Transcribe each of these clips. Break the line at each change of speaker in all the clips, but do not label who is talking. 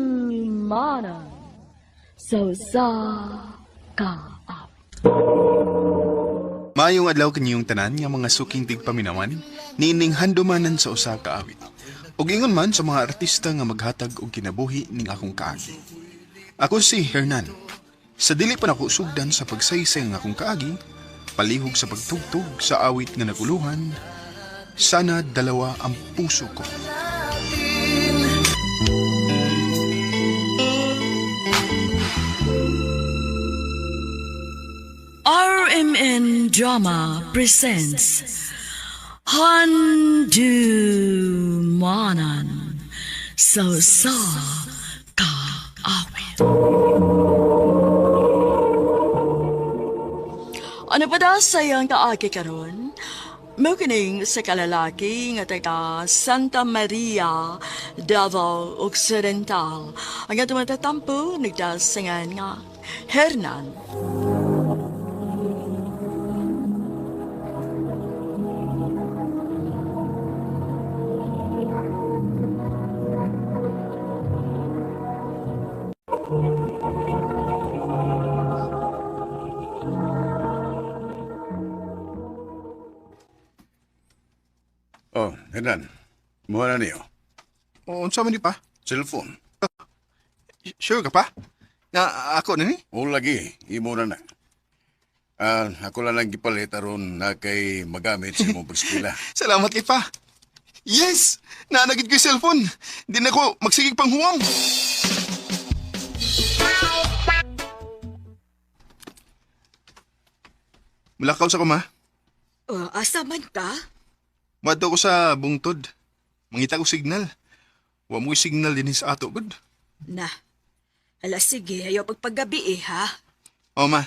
Handumanan sa usa ka awit.
Maayong adlaw kaniyong tanan nga mga suking tigpaminawan niining handumanan sa usa ka awit. Ug ingon man sa mga artista nga maghatag og kinabuhi ning akong kaagi. Ako si Hernan. Sa dili pa nako sugdan sa pagsaysay ng akong kaagi, palihog sa pagtugtog sa awit nga naguluhan, sana dalawa ang puso ko.
RMN Drama presents Handumanan sa usa ka awit. Ano pa daw sa iyang kaagi karon? Mao kining sa kalalaki nga taga Santa Maria, Davao Occidental. Ang atong matatampo nagdasingan nga Hernan.
Oh, Hernan. Muna na niyo.
O, unsa man di pa?
Cellphone.
Sure ka pa? Nga ako na ni?
O lagi, imo na na. Ah, ako lang ang gipalit aron na kay magamit sa imong pagskila.
Salamat kay pa. Yes! Naanagid ko yung cellphone. Hindi na ko magsigig pang huwang. Mulakaw sa ko, ma.
Oh, asa man ka?
Madto ko sa bungtod. Mangita ko signal. Wa mo signal din sa ato, good.
Na. Ala sige, ayaw pagpagabi eh, ha?
O, ma.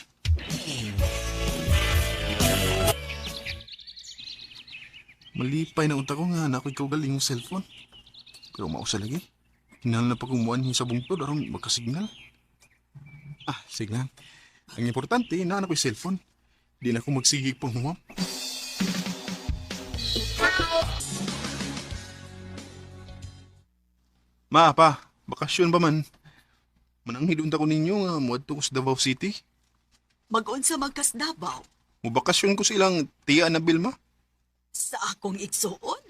Malipay na unta ko nga na ako'y kaugaling yung cellphone. Pero mausa lagi. Hinahal na pa kumuan sa bungtod aron magkasignal. Ah, sige lang. Ang importante, na anak ko'y cellphone. Di na ako magsigig pang humam. Ma, pa, bakasyon ba man? Mananghid unta ko ninyo nga muadto ko sa Davao City.
Mag-unsa man kas Davao
Mubakasyon ko silang tiya na Bilma.
sa akong igsuon.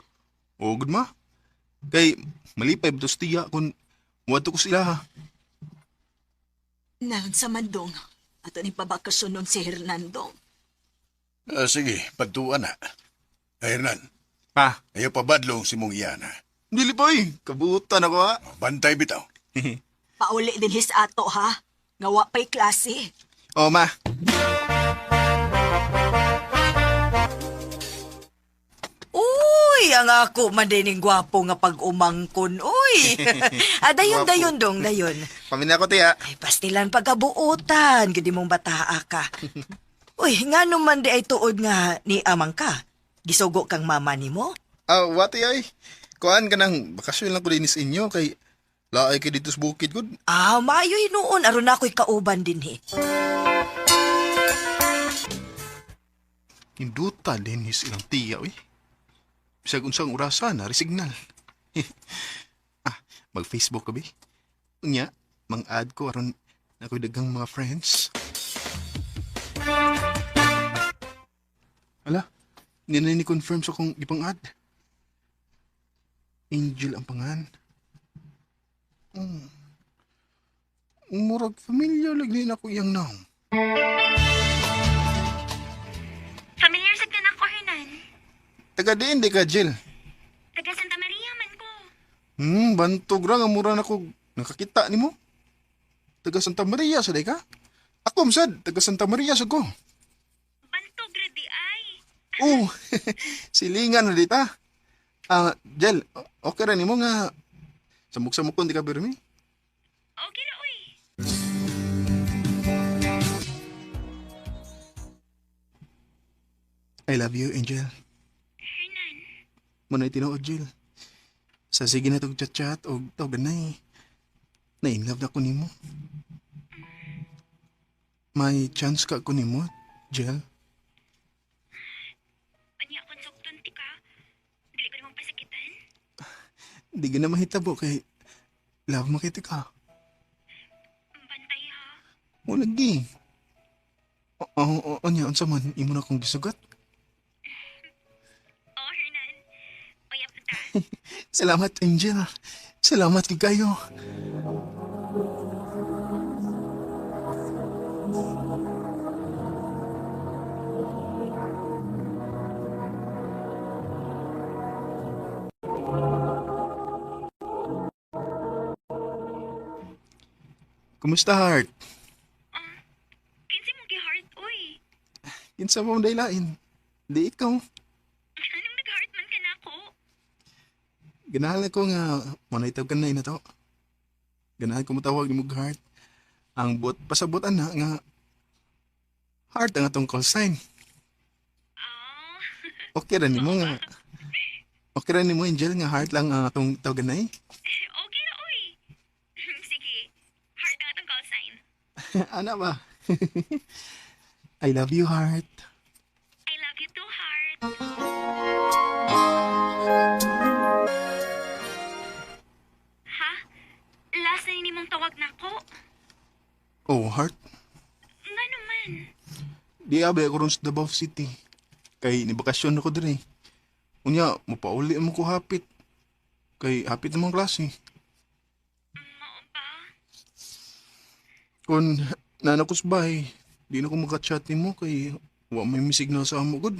O good ma. Kay malipay ba sa tiya kung muadto ko sila ha.
Naon sa mandong. Ato ni pabakasyon nun si Hernando.
Ah, sige, pagtuan na. Ah, Hernan,
Pa,
ayaw pabadlong si mong iyan, ha.
dili pa eh. Kabutan ako ha.
Oh, bantay bitaw.
Pauli din his ato, ha? Nga wa pa'y klase.
O ma.
Uy, ang ako man din yung gwapo nga pag-umangkon. Uy. Ah, dayon,
Gwapo.
dayon, dong, dayon.
Pamina ko tiya.
Ay, pastilan pagkabuotan, gudi mong bataa ka. Uy, nga naman di ay tuod nga ni amang ka. Gisugo kang mama ni mo.
Ah, wati ay. Kuan ka nang bakasyon lang ko din sa inyo kay laay kay dito sa bukid gud.
Ah, maayo hinuon, aron ako'y kauban din he.
Induta din his ilang tiya uy. Bisag unsang orasa na signal. Ah, mag-Facebook ka bi. Unya, mang-add ko aron ako'y daghang mga friends. Ala, hindi na ni-confirm sa kong ipang-add. Angel ang pangan. Hmm. Murag familiar lagi na ako iyang naong.
Familiar sa tanak ko, Hernan.
Taga diin di ka, Jill.
Taga Santa Maria man ko.
Bantog ra nga mura na ko nakakita nimo. Taga Santa Maria sa day ka? Ako sad, taga Santa Maria sa ko.
Bantog ra di ay.
Oh, silingan na dita. Ah, Jel, okay ra nimo nga samok-samok kon di ka birmi.
Okay ra oy.
I love you, Angel.
Hernan,
Muna'y tinuod, Jill. Sa sige na tog chat-chat og tawganay. Na in love na ko nimo. May chance ka ko nimo, Jill.
unya kon sugton ti ka. Dili ko nimong pasakitan.
Di ka na mahitabo kay love makita ka.
Bantay ha.
O lagi. Oo, oh, anya, unsa man, imo na akong gisugat.
Oh, Hernan. Uyab na ta.
Salamat, Angel. Salamat kay kayo. Kumusta, Heart?
Kinsa mo gi-heart, uy.
Kinsa mo daylain? Di ikaw.
Anong nag-heart man ka na ako?
Ganahan ko nga manaytaw ka na ina to. Ganahan ko mutawag ni mong heart. Ang buot pasabot ana nga heart ang atong call sign.
Oh,
Okay ra nimo nga. Okay ra nimo, Angel, nga heart lang ang atong tawagan eh.
Okay na, uy. Sige. Heart ang atong call sign.
Ana ba? I love you, heart.
I love you too, heart. Ha? Last na yun mong tawag na ko.
Oh, heart.
Nga naman.
Di abi ako ron sa Davao City. Kay nibakasyon ako dire. Unya, mapauli mo ko hapit. Kay hapit namang klase.
Mao ba?
Kung nana ko sa bahay, di na ko makachat nimo kay wa may signal sa amo gud.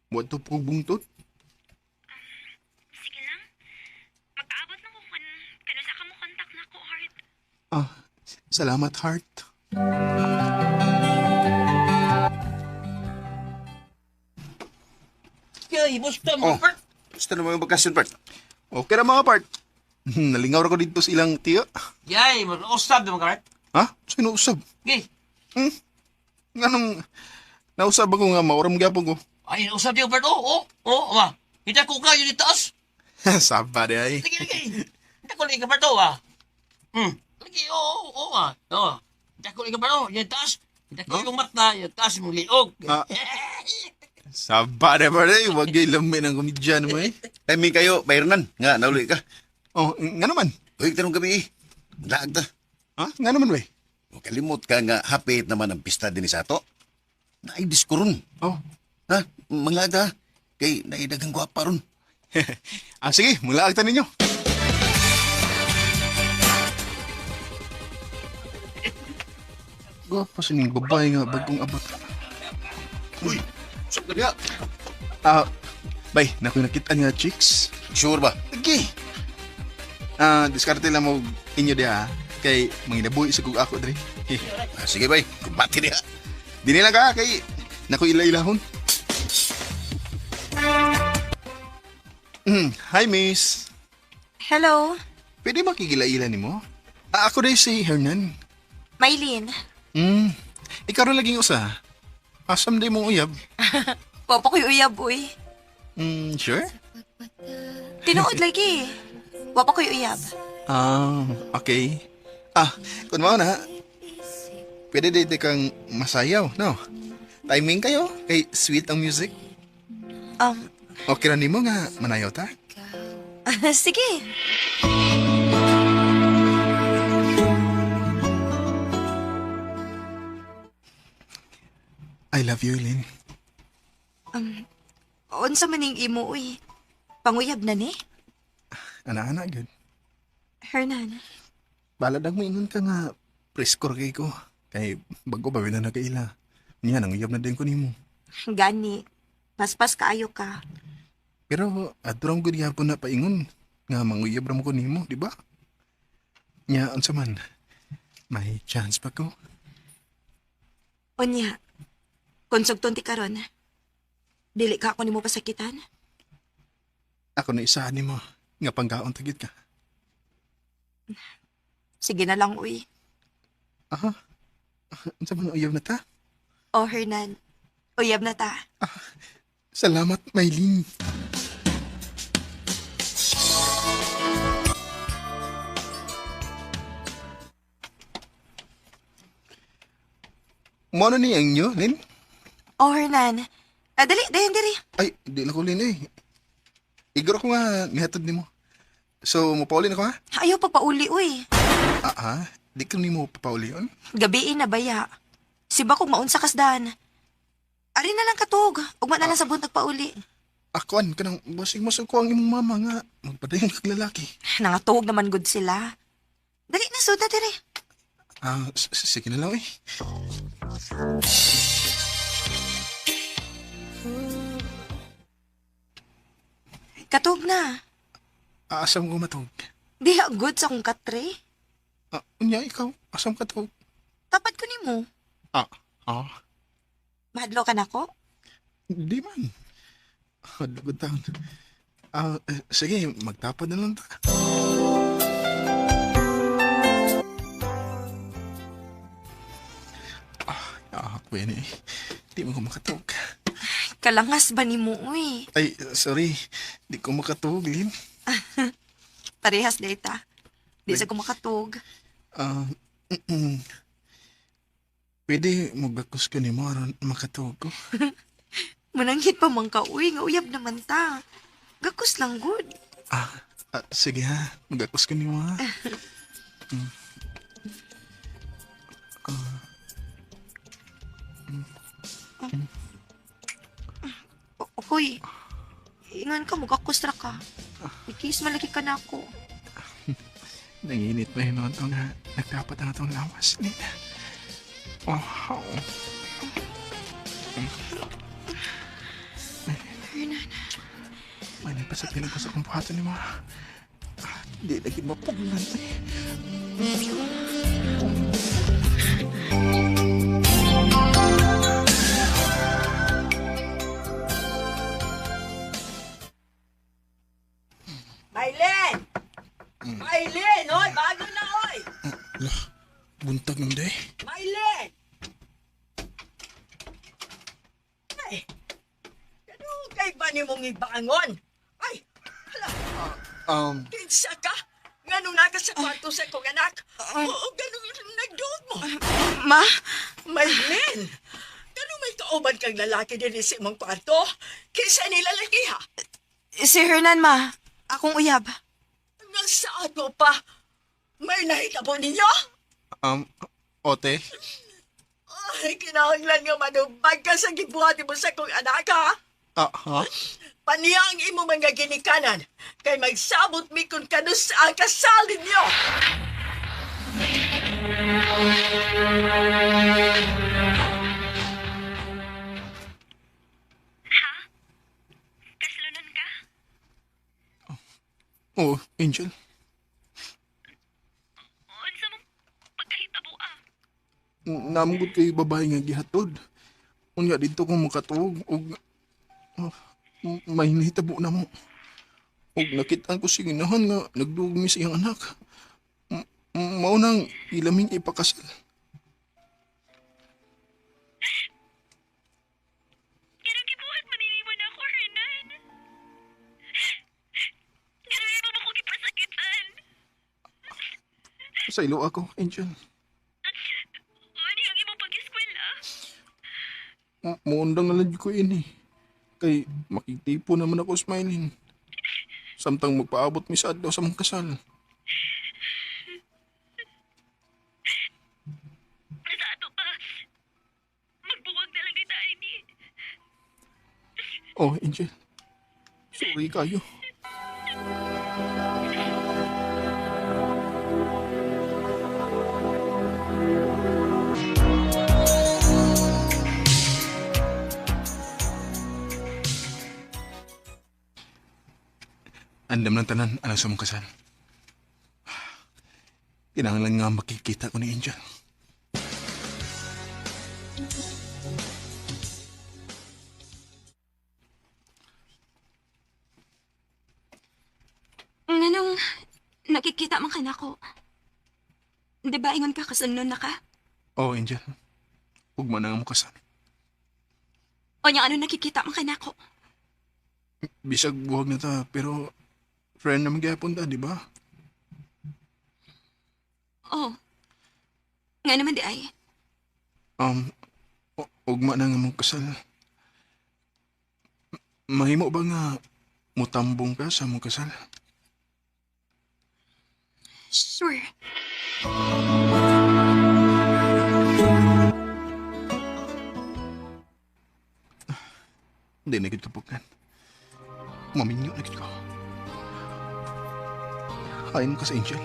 Wa to po bungtot.
Sige lang. Magkaabot na ko kung kanusa ka mo contact na ko, heart.
Ah, salamat, heart.
Kaya, basta
Oh.
mga part.
Gusto na mo yung bakasyon, Bert.
Okay ra mga part. Nalingaw ra ko dito sa ilang tiyo.
Yay, mag-usab na mga part.
Ha? Sino usab?
Okay.
Nganong nausab ako nga maoram gyapon ko.
Ay, usab di part. Oh, oh, oh, ma. Kita ko ka, yun itaas.
Saba di ay.
Lagi, lagi. Kita ko lagi ka part, oh, ah. Hmm. Lagi, oh, oh, oh, ah. Oh. Kita ko lagi ka part, oh, yun itaas. Kita ko yung mata, yun taas mong liog.
Ah. Saba di pare, wag gyud lami ng komedya mo eh.
Timing kayo, Bayronan. Nga, nauli ka.
Oh, nga naman.
Uy, tanong gabi eh. Laag ta.
Ha? Nga naman we.
O, kalimot ka nga, hapit naman ang pista din sa ato. Naidis ko ron.
Oh.
Ha? Manglaag ta. Kay naidagang gwapa ron.
Ah, sige, mula agta ninyo. Gwapa sa ning babae nga bagong abot.
Uy, sa kanya.
Ah, bay, nakoy nakita nga chicks.
Sure ba?
Sige. Ah, diskarte lang mo inyo diha kay manginabuhi sa kog ako diri.
Ah, sige, bay. Kumbati niya.
Dini lang ka kay nakoy ila-ilahon. Hi, miss.
Hello,
Pwede makigila-ila nimo? Ah, ako dai si Hernan.
Maylin.
Ikaw rin laging usa. Asam di mong uyab.
Wa pa ko'y uyab, uy.
Sure?
Tinuod lagi. Wa pa ko'y uyab.
Ah, okay. Ah, kung mao na, pwede dito kang masayaw, no? Timing kayo, kay sweet ang music. Okay ra nimo nga manayaw ta?
Sige.
I love you, Lynn.
Unsa man ning imo, uy. Panguyab na ni?
Ana-ana, good.
Hernan.
Balad ang maingon ka nga, preskor kay ko. Kay bago ba na nakaila. Niya, nanguyab na din ko nimo.
Gani. Paspas kaayo ka.
Pero adto gud gyapon na paingon nga manguyab ra mo ko nimo, di ba? Nya unsa man? May chance pa ko.
Unya. Kung sugton ti karon, dili ka ako nimo pasakitan?
Ako na isahan nimo nga panggaon tagit ka.
Sige na lang, uy.
Aha. Unsa man uyab na ta?
Oh, Hernan. Uyab na ta.
Salamat, Maylin. Mo na ni ang inyo, Lin?
Oh, Hernan. Ah, dali, dayon diri.
Ay, di na ko, Lin eh. Igor ko nga nihatod nimo. So, mupauli na ko ha?
Ayaw pagpauli, uy.
Ah, ha? Di ka nimo papaulion?
Gabiin na baya. Siba kog maunsa kasdan. Ari na lang katog. Ugma na lang sa buntag pauli.
Akuan ka nang basig masug ko ang imong mama nga magpadayon kag lalaki.
Nangatuog naman gud sila. Dali na suda dire.
Ah, sige na lang eh.
Katog na.
Asam ko matug.
Diha good sa akong katre.
Ah, unya ikaw, asam ka tug.
Tapat ko nimo.
Ah, ah.
Mahadlo ka nako?
Di man. Hadlugod taon. Ah, eh, sige, magtapad na lang ta. Ah, ako yan eh. Di mo ko makatug.
Kalangas ba nimo uy?
Ay, sorry. Di ko makatug, Lin.
Parehas data. Di sa ko makatug.
Ah, mm, Pwede magakos ka ni mo aron makatug ko.
Mananghit pa man ka uy, nga uyab naman ta. Gakos lang good.
Ah, ah, sige ha. Magakos ka ni mo ha.
Hoy, ingan ka, magakos ra ka. Ikis malaki ka na ako.
Nanginit pa yun ito nga. Nagdapat ang atong lawas, Lin. Oh, how? May nagpasatilan ko sa kumpuhato ni mo. Ah, di lagi mapugnan. Eh.
Mylene! Mylene, oy! Bago na, oy!
Lah, buntag ng day.
Mylene! Ay! Ano kay ba ni mong ibangon? Ay! Hala! Kinsa ka? Ngano na ka sa kwarto sa kong anak? Oo, ganun nagduot mo.
Ma,
Mylene! Ganun may kauban kang lalaki din sa imong kwarto? Kinsa nila lagi ha?
si Hernan ma, akong uyab.
Nasa ato pa. May nahitabo ninyo?
Um, ote?
Ay, kinahanglan nga manubag ka sa gibuhat mo sa kong anak ha?
Ah, ha?
Paniya ang imo mga ginikanan, kay magsabot mi kung kanus ang kasal ninyo.
Ha? Kasalonan ka?
Oh, Angel.
Unsa mong pagkahitabo ah?
Namugod kay babae nga gihatod. Unya dito ko makatuog og oh, may nahitabo na mo. Og nakitaan ko si ginahan nga nagduog mi sa iyang anak. Mao nang ilaming ipakasal.
Ganun gibuhat man mo na ako, Hernan. Ganun imo mo ko gipasakitan.
Sa ilo ako, Angel.
Ano ang imong pag-eskwela?
Muundang na lang ko ini. Kay makigtipo naman ako smiling. Samtang magpaabot mi sa adlaw sa mong kasal.
Nasa ato pa. Magbuwag na lang kita, ini.
Oh, Angel. Sorry kayo. Andam ng tanan, alam sa mong kasal. Kinahanglan nga makikita ko ni Angel.
Nganong nakikita man ka nako. Di ba ingon ka kasunod na ka?
Oh, Angel. Ugma na nga mo kasal.
O niya ano nakikita man ka nako?
Bisag buwag na ta, pero friend naman gyapon ta, di ba?
Oh. Nga naman di ay.
Um, ugma na nga mong kasal. Mahimo ba nga mutambong ka sa mong kasal?
Sure.
Hindi na gid kapugan. Maminyo na gid ko. Ayon ka sa Angel.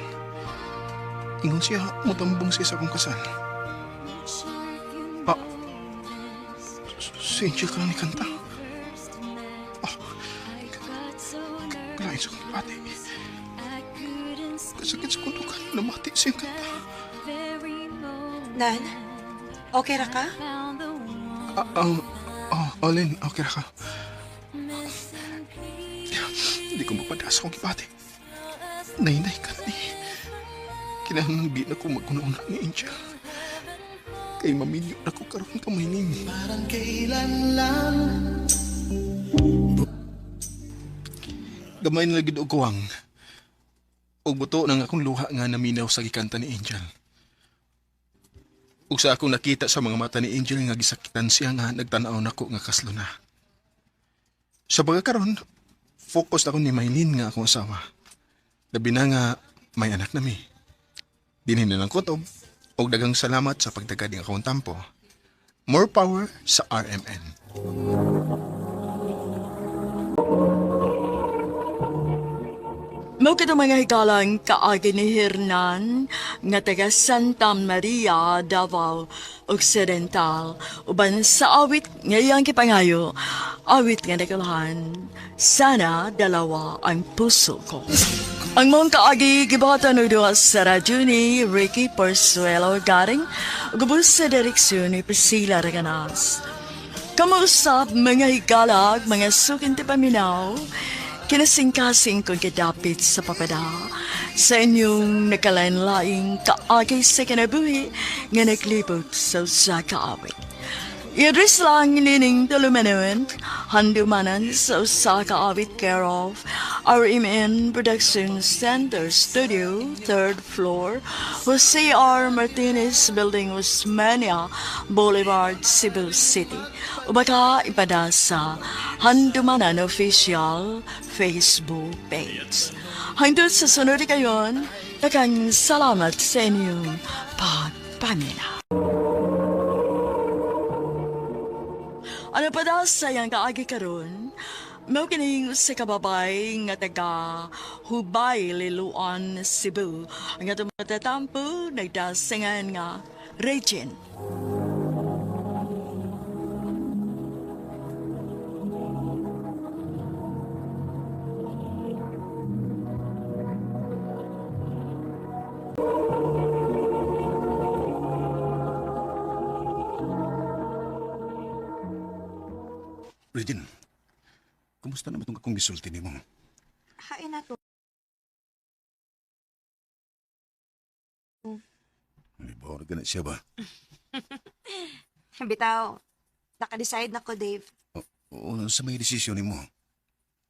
Ingon siya, mutambong siya sa akong kasal. Ah, si Angel ka lang ni kanta. Ah, kalain sa akong pati. Kasakit sa kundukan, namati siyang kanta.
Nan, okay ra ka?
Ah, Olin, okay ra ka. Hindi ko mapadas akong gibati. Nainay ka na eh. Kinahanglan di na ko maguna-una ni Angel. Kay maminyo na ko karon kamay ninyo.
Parang kailan lang.
Gamay na lagi og kuwang. Og buto ng akong luha nga naminaw sa gikanta ni Angel. Ug sa akong nakita sa mga mata ni Angel nga gisakitan siya nga nagtan-aw nako nga kaslo na. Sa pagkakaron, focus ako ni Maylin nga akong asawa. Labi na nga may anak na mi. Dinhin na lang kutob og daghang salamat sa pagdagad ng akong tampo. More power sa RMN.
Mao kadto mga higalang kaagi ni Hernan nga taga Santa Maria, Davao Occidental, uban sa awit nga iyang gipangayo, awit nga nagalahan, "Sana Dalawa ang Puso Ko." Ang mong kaagi gibatan og duha sa radyo ni Ricky Porsuelo Garing, gubos sa direksyon ni Priscilla Reganas. Kamuusap mga higalag, mga suking paminaw, kinasingkasing kong kadapit sa papada sa inyong nakalain-laing kaagi sa kinabuhi nga naglibot sa usa ka awit. I-address lang nining tulumanon, Handumanan sa Usa Ka Awit, care of RMN Production Center Studio, third floor, Jose R. Martinez Building, Osmeña Boulevard, Cebu City. O baka ipada sa Handumanan Official Facebook page. Hangtod sa sunod kayon, daghang salamat sa inyong pagpaminaw. Ano pa daw sa iyang kaagi karon? Mao kining sa kababay nga taga Hubay, Liloan, Cebu. Ang atong matatampo nagdasingan nga Regine.
Regine, kumusta naman itong akong gisulti nimo?
Hain na to.
Di ba, na siya ba?
Bitaw, naka-decide na ko, Dave.
Oo, sa may desisyon nimo?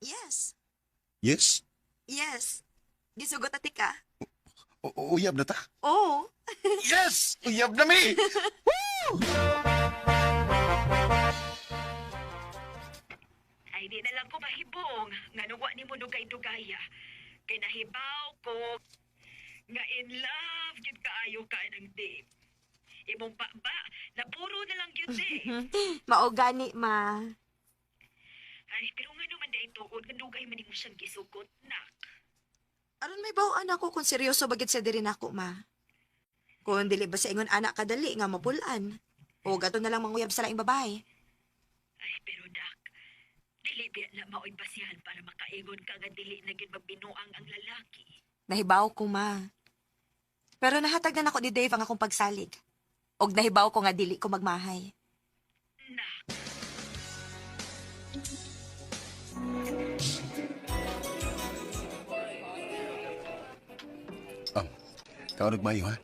Yes.
Yes?
Yes. Gisugot ati ka.
O, uyab na ta?
Oo.
Yes! Uyab na mi!
Ay, di na lang ko mahibong nga wa nimo dugay-dugaya. Kay nahibaw ko nga in love gyud kaayo ka ng Dave. Imong ba na puro na lang gyud, Dave.
Mao gani, ma.
Ay, pero nga naman dahil tuod nga dugay man nimo siyang gisugot, nak.
Aron may bawaan ako kung seryoso bagit sa diri nako, ma. Kung dili ba sa ingon anak kadali nga mapulan. O gato na lang manguyab sa laing babae.
Ay, pero dak, dili biya na maoy basihan para makaingon ka nga dili na gyud magbinuang ang lalaki.
Nahibaw ko, ma. Pero nahatag na nako ni Dave ang akong pagsalig. Og nahibaw ko nga dili ko magmahay.
Nak.
Oh, ikaw nagmayo, ha?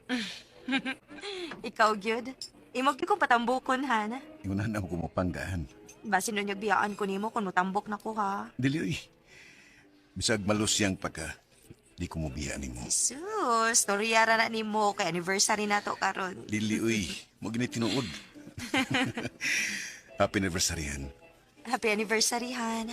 Ikaw, gyud. Imo gyud kong patambukon, han.
Ingunahan ako kumapanggahan.
Basin nun biyaan ko nimo kung mutambok na ko, ha.
Dili, uy. Bisag malusyang pa ka, di ko mobiya nimo.
Jesus, storya ra na nimo kay anniversary na to karon.
Dili, uy. Mo gini tinuod. Happy anniversary, han.
Happy anniversary, han.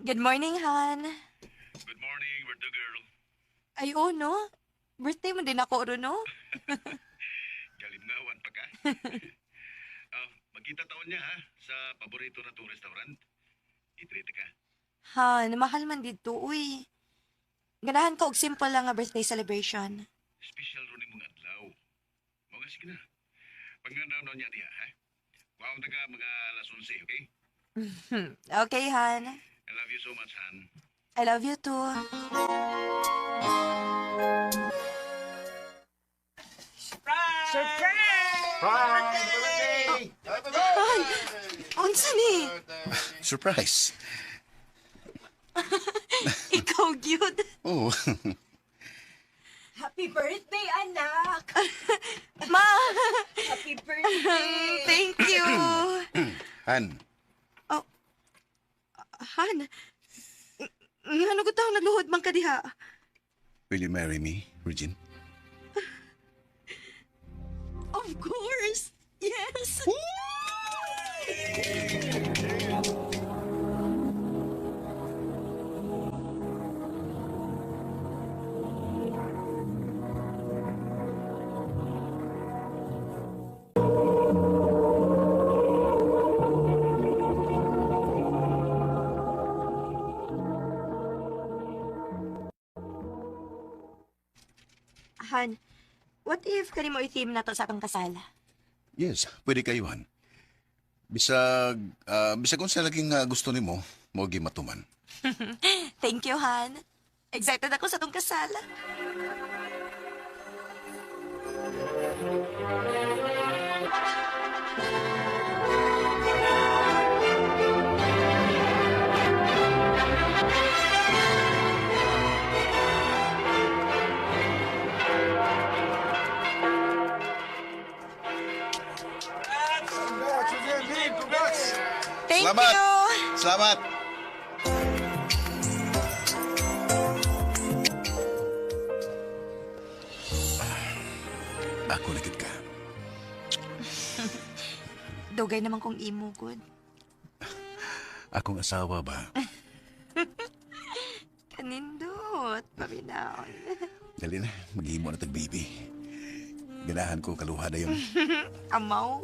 Good morning, Han.
Good morning, birthday girl.
Ay, oh, no? Birthday mo din ako, ro, no?
Galimngawan pa ka. Ah, magkita taon niya ha sa paborito na tong restaurant. I-treat ka.
Han, mahal man dito, uy. Ganahan ko og simple lang nga birthday celebration.
Special ro ni mong adlaw. Mga sige na. Pangandam na niya diha ha. Kuhaon ta ka mga alas 11, okay?
Okay, Han.
I love you so much, Han.
I love you too.
Surprise!
Unsa ni?
Surprise.
Ikaw, gyud.
Oh.
Happy birthday, anak!
Ma!
Happy birthday!
Thank you.
Han,
Han, ngano ko taong nagluhod man ka diha?
will you marry me, Regine?
Of course! Yes!
Han, what if kani mo i-theme na to sa atong kasal?
Yes, pwede kayo, Han. Bisag, bisag unsa laging gusto nimo, mao gi matuman.
Thank you, Han. Excited ako sa atong kasal. Thank
Salamat.
you.
Salamat. Ako na gid ka.
Dugay naman kong imo, good.
Akong asawa ba?
Kanindot, paminaon.
Dali na, maghimo na tag baby. Ganahan ko kaluha na yun.
Amaw.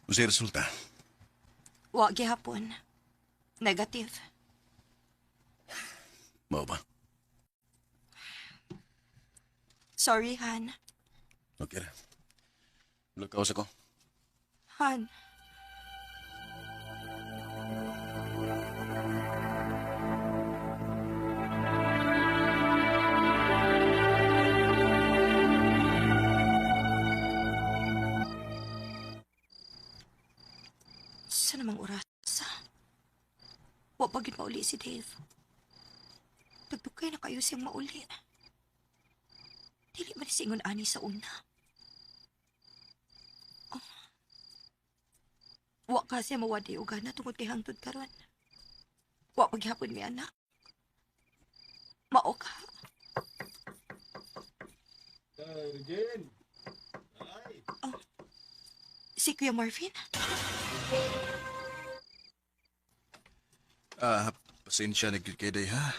Unsay resulta?
Wa gihapon. Negative.
Mao ba?
Sorry, Han.
Okay ra. Lukaw sa ko.
Han. Sa namang oras? Wa pa gyud mauli si Dave. Tagdugay na kayo siyang mauli. Dili man singon ani sa una. Wa ka siya mawadi og gana tungod kay hangtod karon. Wa paghapon mi anak. Mao ka. Oh, si Kuya Marvin?
Ah, pasensya na gyud kay day ha.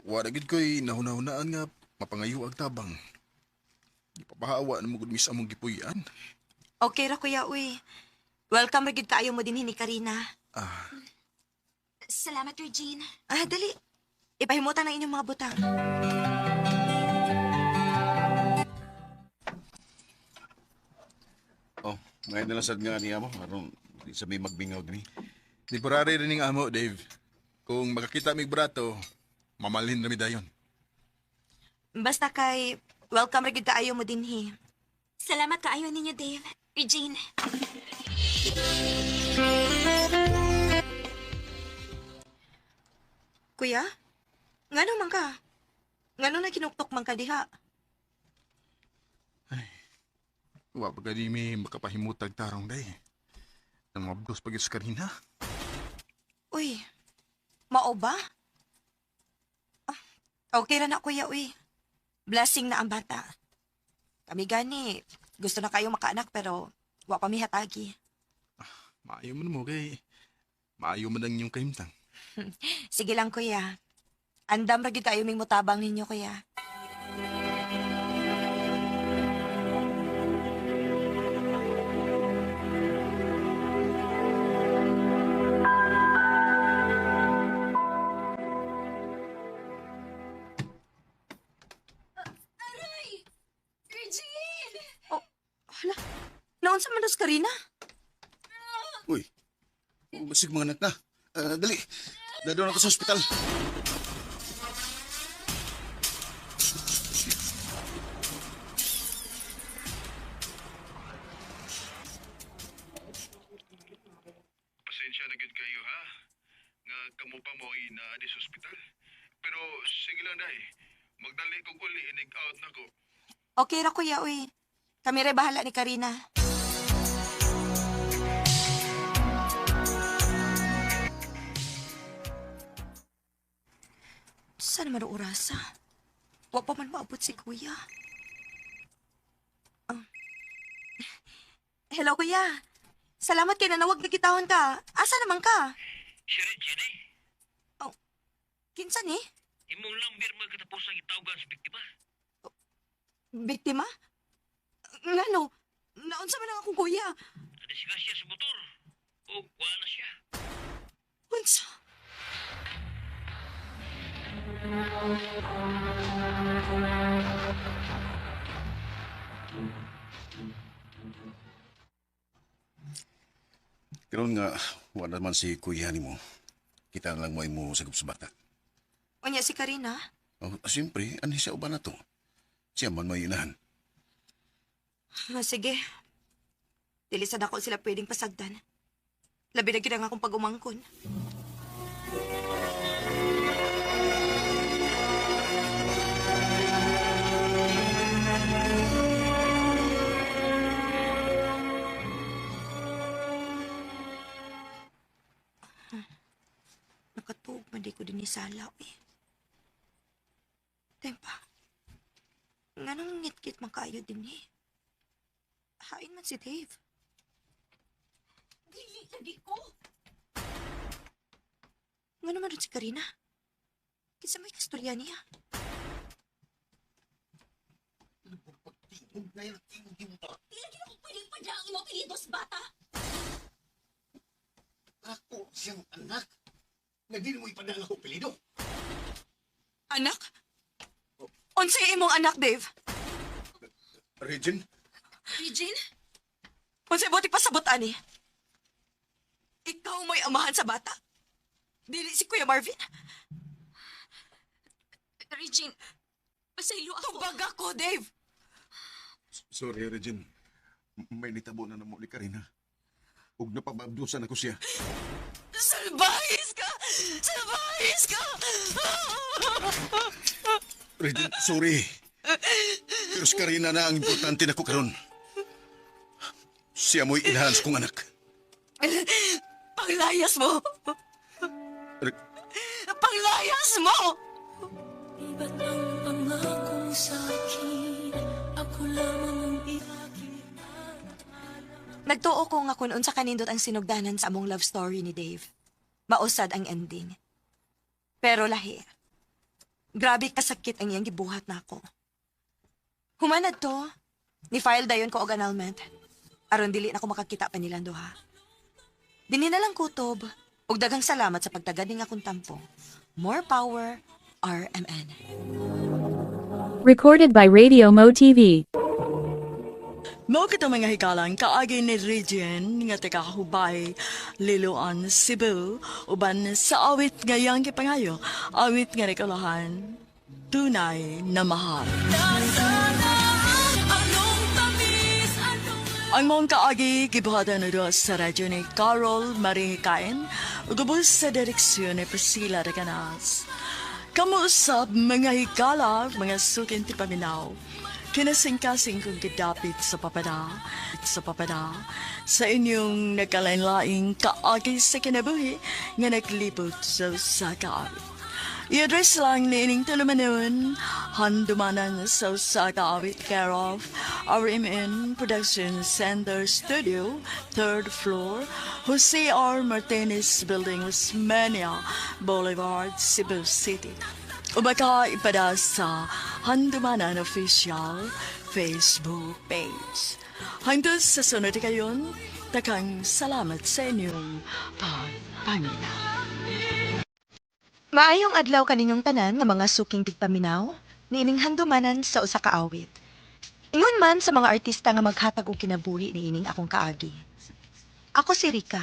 Wa na gyud ko'y nahuna-hunaan nga mapangayo ang tabang. Ipapahawa na mo gud mis among gipuy-an.
Okay ra kuya uy. Welcome ra gyud kaayo mo dinhi ni Karina.
Ah,
Salamat, Regine.
Ah, dali. Ipahimutan ang inyong mga butang.
Oh, ngayon na lang sad nga niya mo aron di sa may magbingaw dinhi.
temporary rin ning amo, Dave. Kung makakita mig brato, mamalhin ra mi dayon.
Basta kay welcome ra gyud kaayo mo dinhi.
Salamat kaayo ninyo, Dave. Regine.
Kuya? Ngano man ka? Ngano na kinuktok man ka diha?
Wa pa gani mi makapahimutag tarong day. Nang mabdos pa gyud sa Karina.
Uy, mao ba? Ah, okay ra na kuya, uy. Blessing na ang bata. Kami gani, gusto na kayo makaanak pero Wa pa mi hatagi.
Maayo man mo kay maayo man ang inyong kahimtang.
Sige lang, kuya. Andam ra gyud kayo ming mutabang ninyo, kuya.
Aray! Regine!
Oh, hala. Naunsa man dos Karina?
Uy, basig mga anak na. Ah, dali, dadon ako sa ospital.
Pasensya na gyud kayo ha. Nga kamo pa mo ay naa sa ospital. Pero sige lang dai. Magdali kog uli inig out na ko.
Okay ra, kuya, uy. Kami rin bahala ni Karina. Saan naman ang orasa? Wa pa man maabot si kuya. Ah. Hello, kuya. Salamat kay nanawag na kitahon ka. Asa naman ka?
Si Regine eh.
Oh, kinsa ni?
Imong lambir magkatapos ang itawagan sa biktima.
Biktima? Ngano? Naunsa man ang akong kuya?
Nadisgrasya sa motor. O, wala na siya.
Unsa?
Karon nga, wala man si kuya nimo. Kita na lang mo imo sagop sa bata.
Unya si Karina?
Oh, siyempre, ano siya uban na to? Siya man may inahan.
Ah, sige. Dili sad ako sila pwedeng pasagdan. Labi na gyud ang akong pag-umangkon. Nakatuog man di ko din sala eh. Tempa. Nganong ngit-ngit man kayo din eh. Hain man si Dave.
Dili lagi ko.
Nga naman rin si Karina? Kinsa may kastorya niya?
Dili lagi ako pwedeng padya ang imong apelyido sa bata.
Ako siyang anak. Na di mo ipadala ko pilido.
Anak? Unsay imong anak, Dave?
Regine?
Regine?
Unsay buti pasabot ani? Ikaw mo'y amahan sa bata? Dili si Kuya Marvin?
Regine, pasaylo ako.
Tubag ako, Dave!
Sorry, Regine. May nitabo na namo ni Karina. Ug napababdusan ako siya.
Salbahis ka! Salbahis ka!
Regine, sorry. Pero si Karina na ang importante na ko karon. Siya mo'y inahan sa kong anak.
Panglayas mo! Panglayas mo!
Iba't ang pangakong sa'kin, ako lamang ang iakin.
Nagtuo ko nga kung unsa kanindot ang sinugdanan sa among love story ni Dave. Mausad ang ending. Pero lahi. Grabe kasakit ang iyang gibuhat nako. Humanad to, ni-file dayon ko og annulment. Aron dili na ko makakita pa nilang duha. Dinhi na lang kutob. Ug daghang salamat sa pagtagad ning akong tampo. More power, RMN.
Recorded by Radio Mo TV.
Mao kita mga hikalang kaagi ni Regine nga taga Hubay, Liloan, Cebu, uban sa awit ngayang gipangayo, awit nga rekalahan, tunay na mahal. Ang mong kaagi gibuhatan na sa radyo ni Carol Marie Hikain, ug sa direksyon ni Priscilla Reganas. Kamuusap mga higala, mga sukin ti paminaw. Kinasingkasing kong gidapit sa papada, sa papada, sa inyong nagkalain-laing kaagi sa kinabuhi nga naglibot sa usa ka awit. I-address lang niining tulumanon, handumanan sa usa ka awit care of RMN Production Center Studio, 3rd floor, Jose R. Martinez Building, Osmeña Boulevard, Cebu City. O baka ipada sa Handumanan Official Facebook page. Hangtod sa sunod kayon, takang salamat sa inyong pagpaminaw.
Maayong adlaw kaninyong tanan nga mga suking tigpaminaw, niining handumanan sa usa ka awit. Ingon man sa mga artista nga maghatag og kinabuhi niining akong kaagi. Ako si Rica.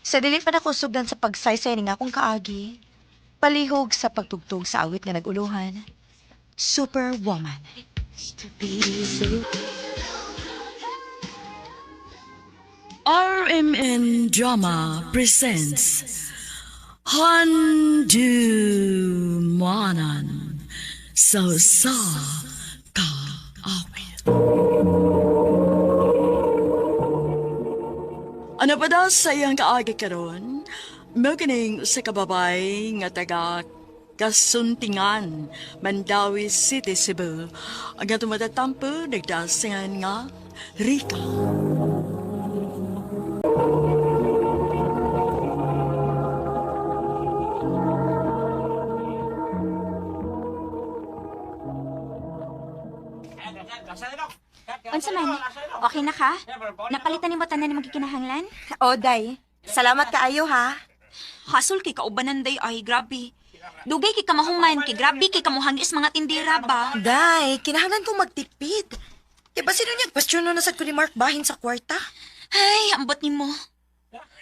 Sa dili pa nako sugdan sa pagsaysay ning akong kaagi, palihog sa pagtugtog sa awit nga nag-uluhan, Superwoman.
RMN Drama presents Handumanan sa sa kaawit. Ano pa daw sa iyang kaagi karon? Mao kining sa kababay nga taga Kasuntingan, Mandawi City, Cebu. Ang atong matatampo, nagdasingan nga Rika.
Unsa man? Okay na ka? Napalitan nimo tanan ni magikinahanglan?
O, day. Salamat kaayo ha.
Hasol kay kaubanan day ay grabe. Dugay kay kamahuman kay grabe kay kamuhangis mga tindera ba.
Day, kinahanglan kong magtipid. Kaya ba sino niya question na sad ko ni Mark bahin sa kwarta?
Ay, ambot nimo.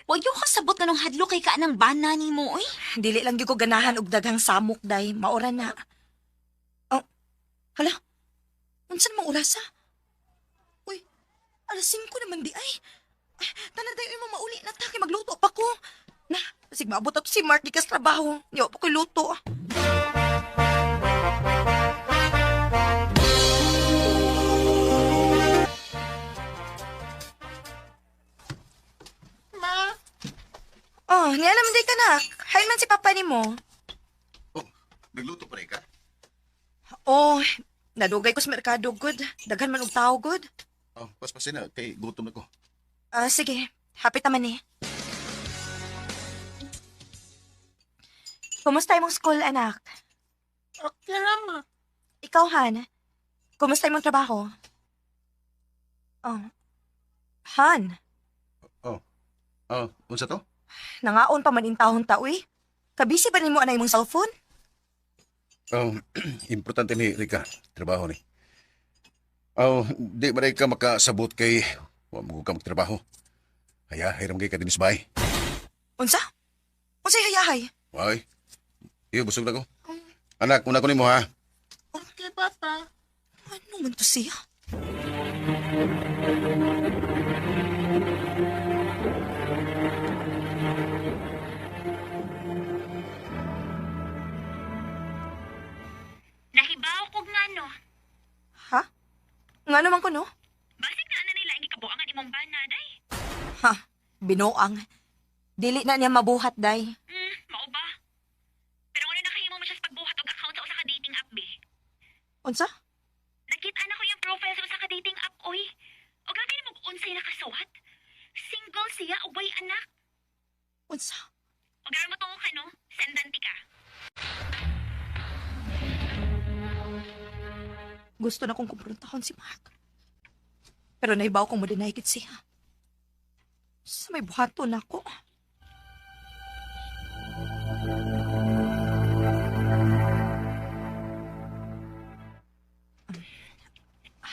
Wa yung kasabot nga nung hadlo kay ka ng bana nimo oy.
Dili lang gyud ko ganahan og daghang samok, day. Maora na. Oh, hala. Unsa namang orasa? Uy, alas 5 naman di ay. Ay, tanan tayo mo mauli na ta kay magluto pa ko. Na, sig maabot ato si Mark gikas trabaho. Yo pa ko'y luto. Ma. Oh, niya naman day kanak. Hain man si papa nimo.
Oh, nagluto pa rin ka?
Oh, nadugay ko sa merkado good. Daghan man og tao good.
Oh, paspasin na, kay gutom na ko.
Ah, sige. Happy taman eh. Kumusta imong school, anak?
Okay lang ah.
Ikaw, Han. Kumusta imong trabaho? Oh. Han,
Oh, unsa to?
nangaon pa man intahon ta, uy. Kabisi ba nimo anay imong cellphone?
Oh, importante ni Rika, trabaho ni. Oh, di ba rin ka makasabot kay wa mo ka magtrabaho. Haya, hiram kay ka dinis bay.
Unsa? Unsay hayahay?
Way. Iyo busog na ko. Anak, una ko nimo ha.
Okay, Papa.
Ano man to siya?
Nahibaw kog ngano.
Ha? Nga naman ko, no?
Basig na ana nila ang gikabuangan imong bana day.
Ha? Binuang. Dili na niya mabuhat, day.
Mao ba? Pero ngano nakahimo mo siya sa pagbuhat og account sa usa ka dating app be.
Unsa?
Nakita na ko yung profile sa usa ka dating app oy. O grabe nimo og unsay nakasuwat. Single siya ug way anak.
Unsa?
O garo mo tungo ka no? Sendan ti ka.
Gusto na kong kumprontahon si Mark. Pero naibaw kong mo-deny gid siya. Sa may buhaton ako.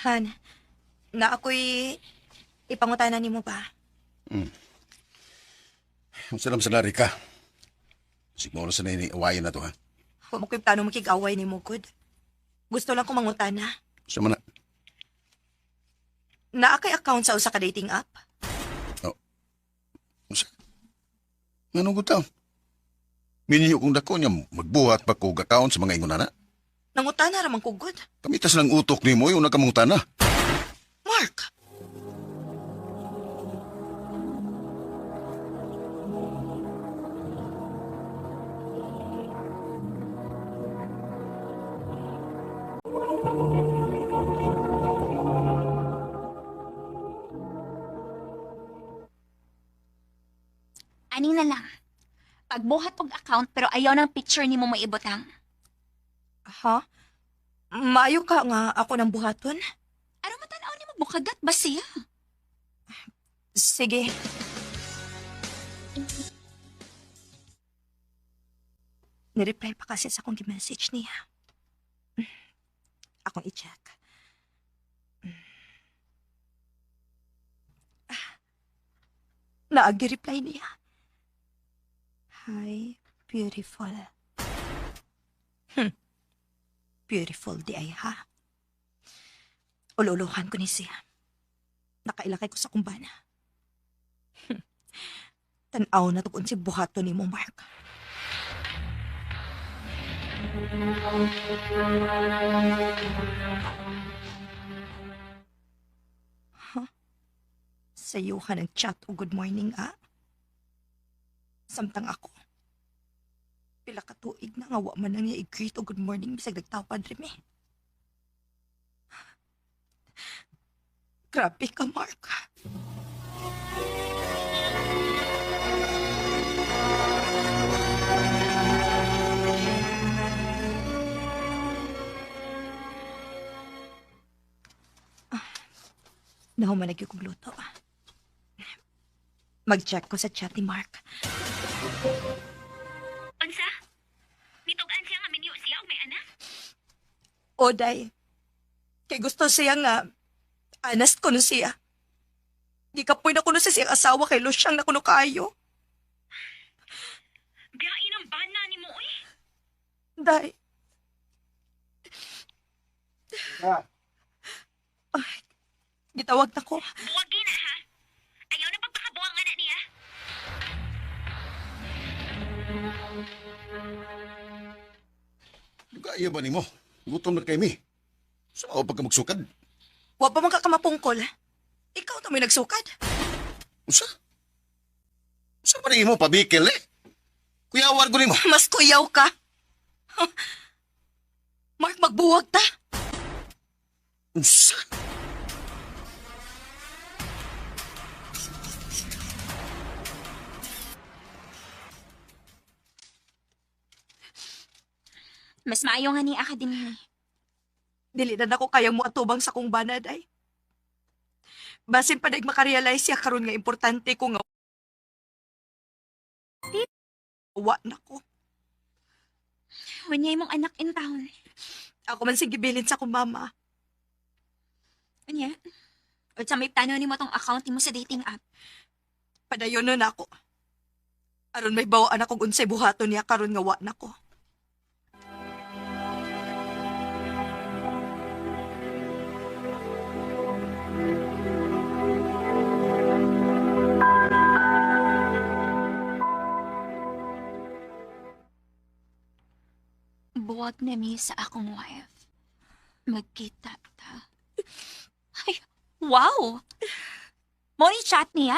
Han, na ako'y ipangutana nimo ba?
Unsa lang sa Rika? Siguro sa nini awayan na to ha.
Wa mo ko'y plano makig-away nimo, good. Gusto lang kong mangutana.
Sa man na.
Naa kay account sa usa ka dating app?
Unsa? Nganong gutaw? Minyo kong dako niya magbuhat pa kog account sa mga ingon ana.
Nangutana ra man ko, good.
Kamitas lang utok nimo yung nakamangutana.
Mark!
Kini na lang. Pagbuhat og account pero ayaw ng picture nimo mo ibutang.
Ha? Maayo ka nga ako ng buhaton?
Aron matan-aw nimo bukagat ba siya?
Sige. Nireply pa kasi sa akong message niya. Akong i-check. Ah, naagi-reply niya. Hi, beautiful. Beautiful di ay ha. Ululuhan ko ni siya. Nakailakay ko sa kumbana. Tanaw na tukon si buhato ni mo, Mark. Huh? Sayo ka ng chat o good morning, ah. Samtang ako. Pila ka tuig na nga wa man nang niya i-greet o good morning bisag nagtawad rin eh. Grabe ka, Mark. Nahuman na gyud kong luto. Mag-check ko sa chat ni Mark.
Unsa? Nitug-an siya nga minyo siya og may anak?
Oday, kay gusto siya nga, honest ko no siya. Di ka na kuno sa siyang asawa kay Lusyang na kuno kaayo.
Biyain ang bana nimo oy.
Day. Ay, gitawag na ko.
Buwagi na ha. Ayaw na pagpakabuang anak niya.
Kaya ba nimo? Gutom na kay mi. Sa so, pagka magsukad.
Wa pa man ka kamapungkol. Ikaw na may nagsukad.
Usa? Usa pa nimo pabikil eh? Kuyawan ko nimo.
Mas kuyaw ka. Mark, magbuwag ta.
Unsa?
Mas maayo nga ni Academy.
Dili na nako kayang moatubang sa kong bana, day. Basin pa daig makarealize siya karon nga importante ko nga wa nako.
Wanya imong anak in town.
Ako man sige gibilin sa akong mama.
Unya? O sa may plano nimo tong account nimo sa dating app.
Padayon nun ako. Aron may bawaan akong unsay buhaton niya karon nga wa nako.
Buwag na mi sa akong wife. Magkita ta. Ay, wow! Mo ni chat niya?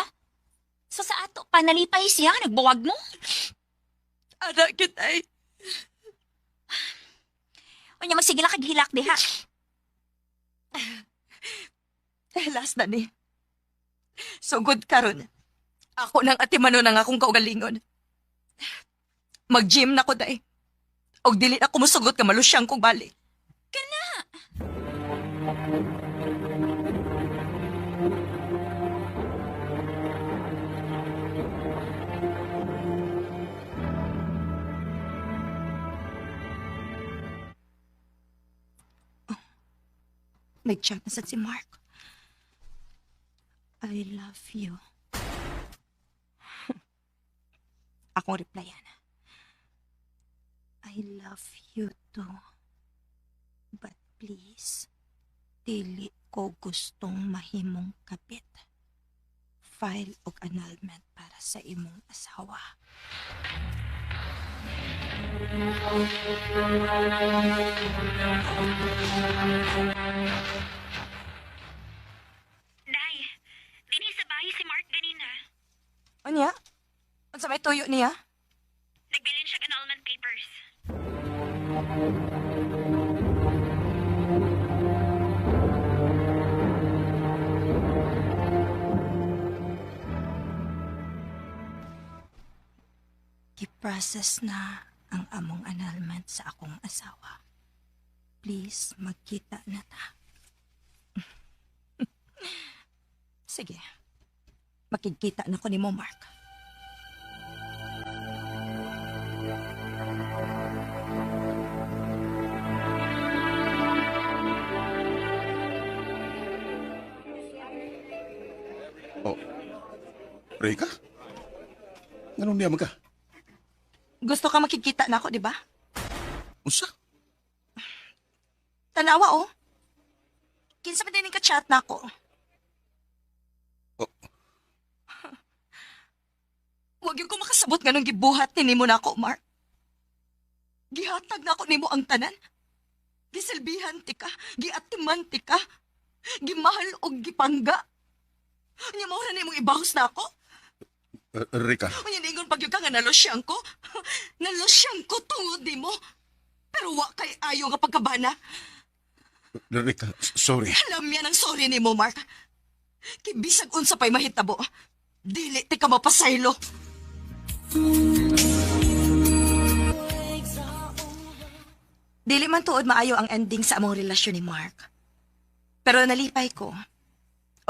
So sa ato pa nalipay siya, nagbuwag mo?
Ana kitay.
Unya magsige lang kag hilak diha.
Last na ni. Sugod karon. Ako nang atimano ng akong kaugalingon. Mag-gym na ko day. Og dili na ko musugot ka malusyang kong bali.
Kana!
Oh, nag-chat na sad si Mark. I love you. Akong replyan. I love you too. But please, dili ko gustong mahimong kapit. File og annulment para sa imong asawa.
Day, dinhi sa bahay si Mark ganina.
Unya? Unsa may tuyo niya?
Nagbilin siya annulment papers.
Gi-process na ang among annulment sa akong asawa. Please, magkita na ta. Sige. Makikita na ko ni mo, Mark.
Oh, Rika? Ganun niya man ka?
Gusto ka makikita na ako, di ba?
Unsa?
Tanawa, oh. Kinsa man din ka-chat na ako.
Oh.
Huwag yung ko makasabot nga nung gibuhat ni nimo na ako, Mark. Gihatag na ako nimo ang tanan. Gisilbihan ti ka, giatiman ti ka, gimahal og gipangga. Nya mao ra nimong ibahos na ako.
Rika,
Unya ningon pag ka nga nalosyang ko. Nalosyang ko tungod nimo. Pero wa kay ayo nga pagkabana.
Rika, sorry.
Alam yan ang sorry nimo, Mark. Kay bisag unsa pa'y mahitabo. Dili ti ka mapasaylo. Dili man tuod maayo ang ending sa among relasyon ni Mark. Pero nalipay ko.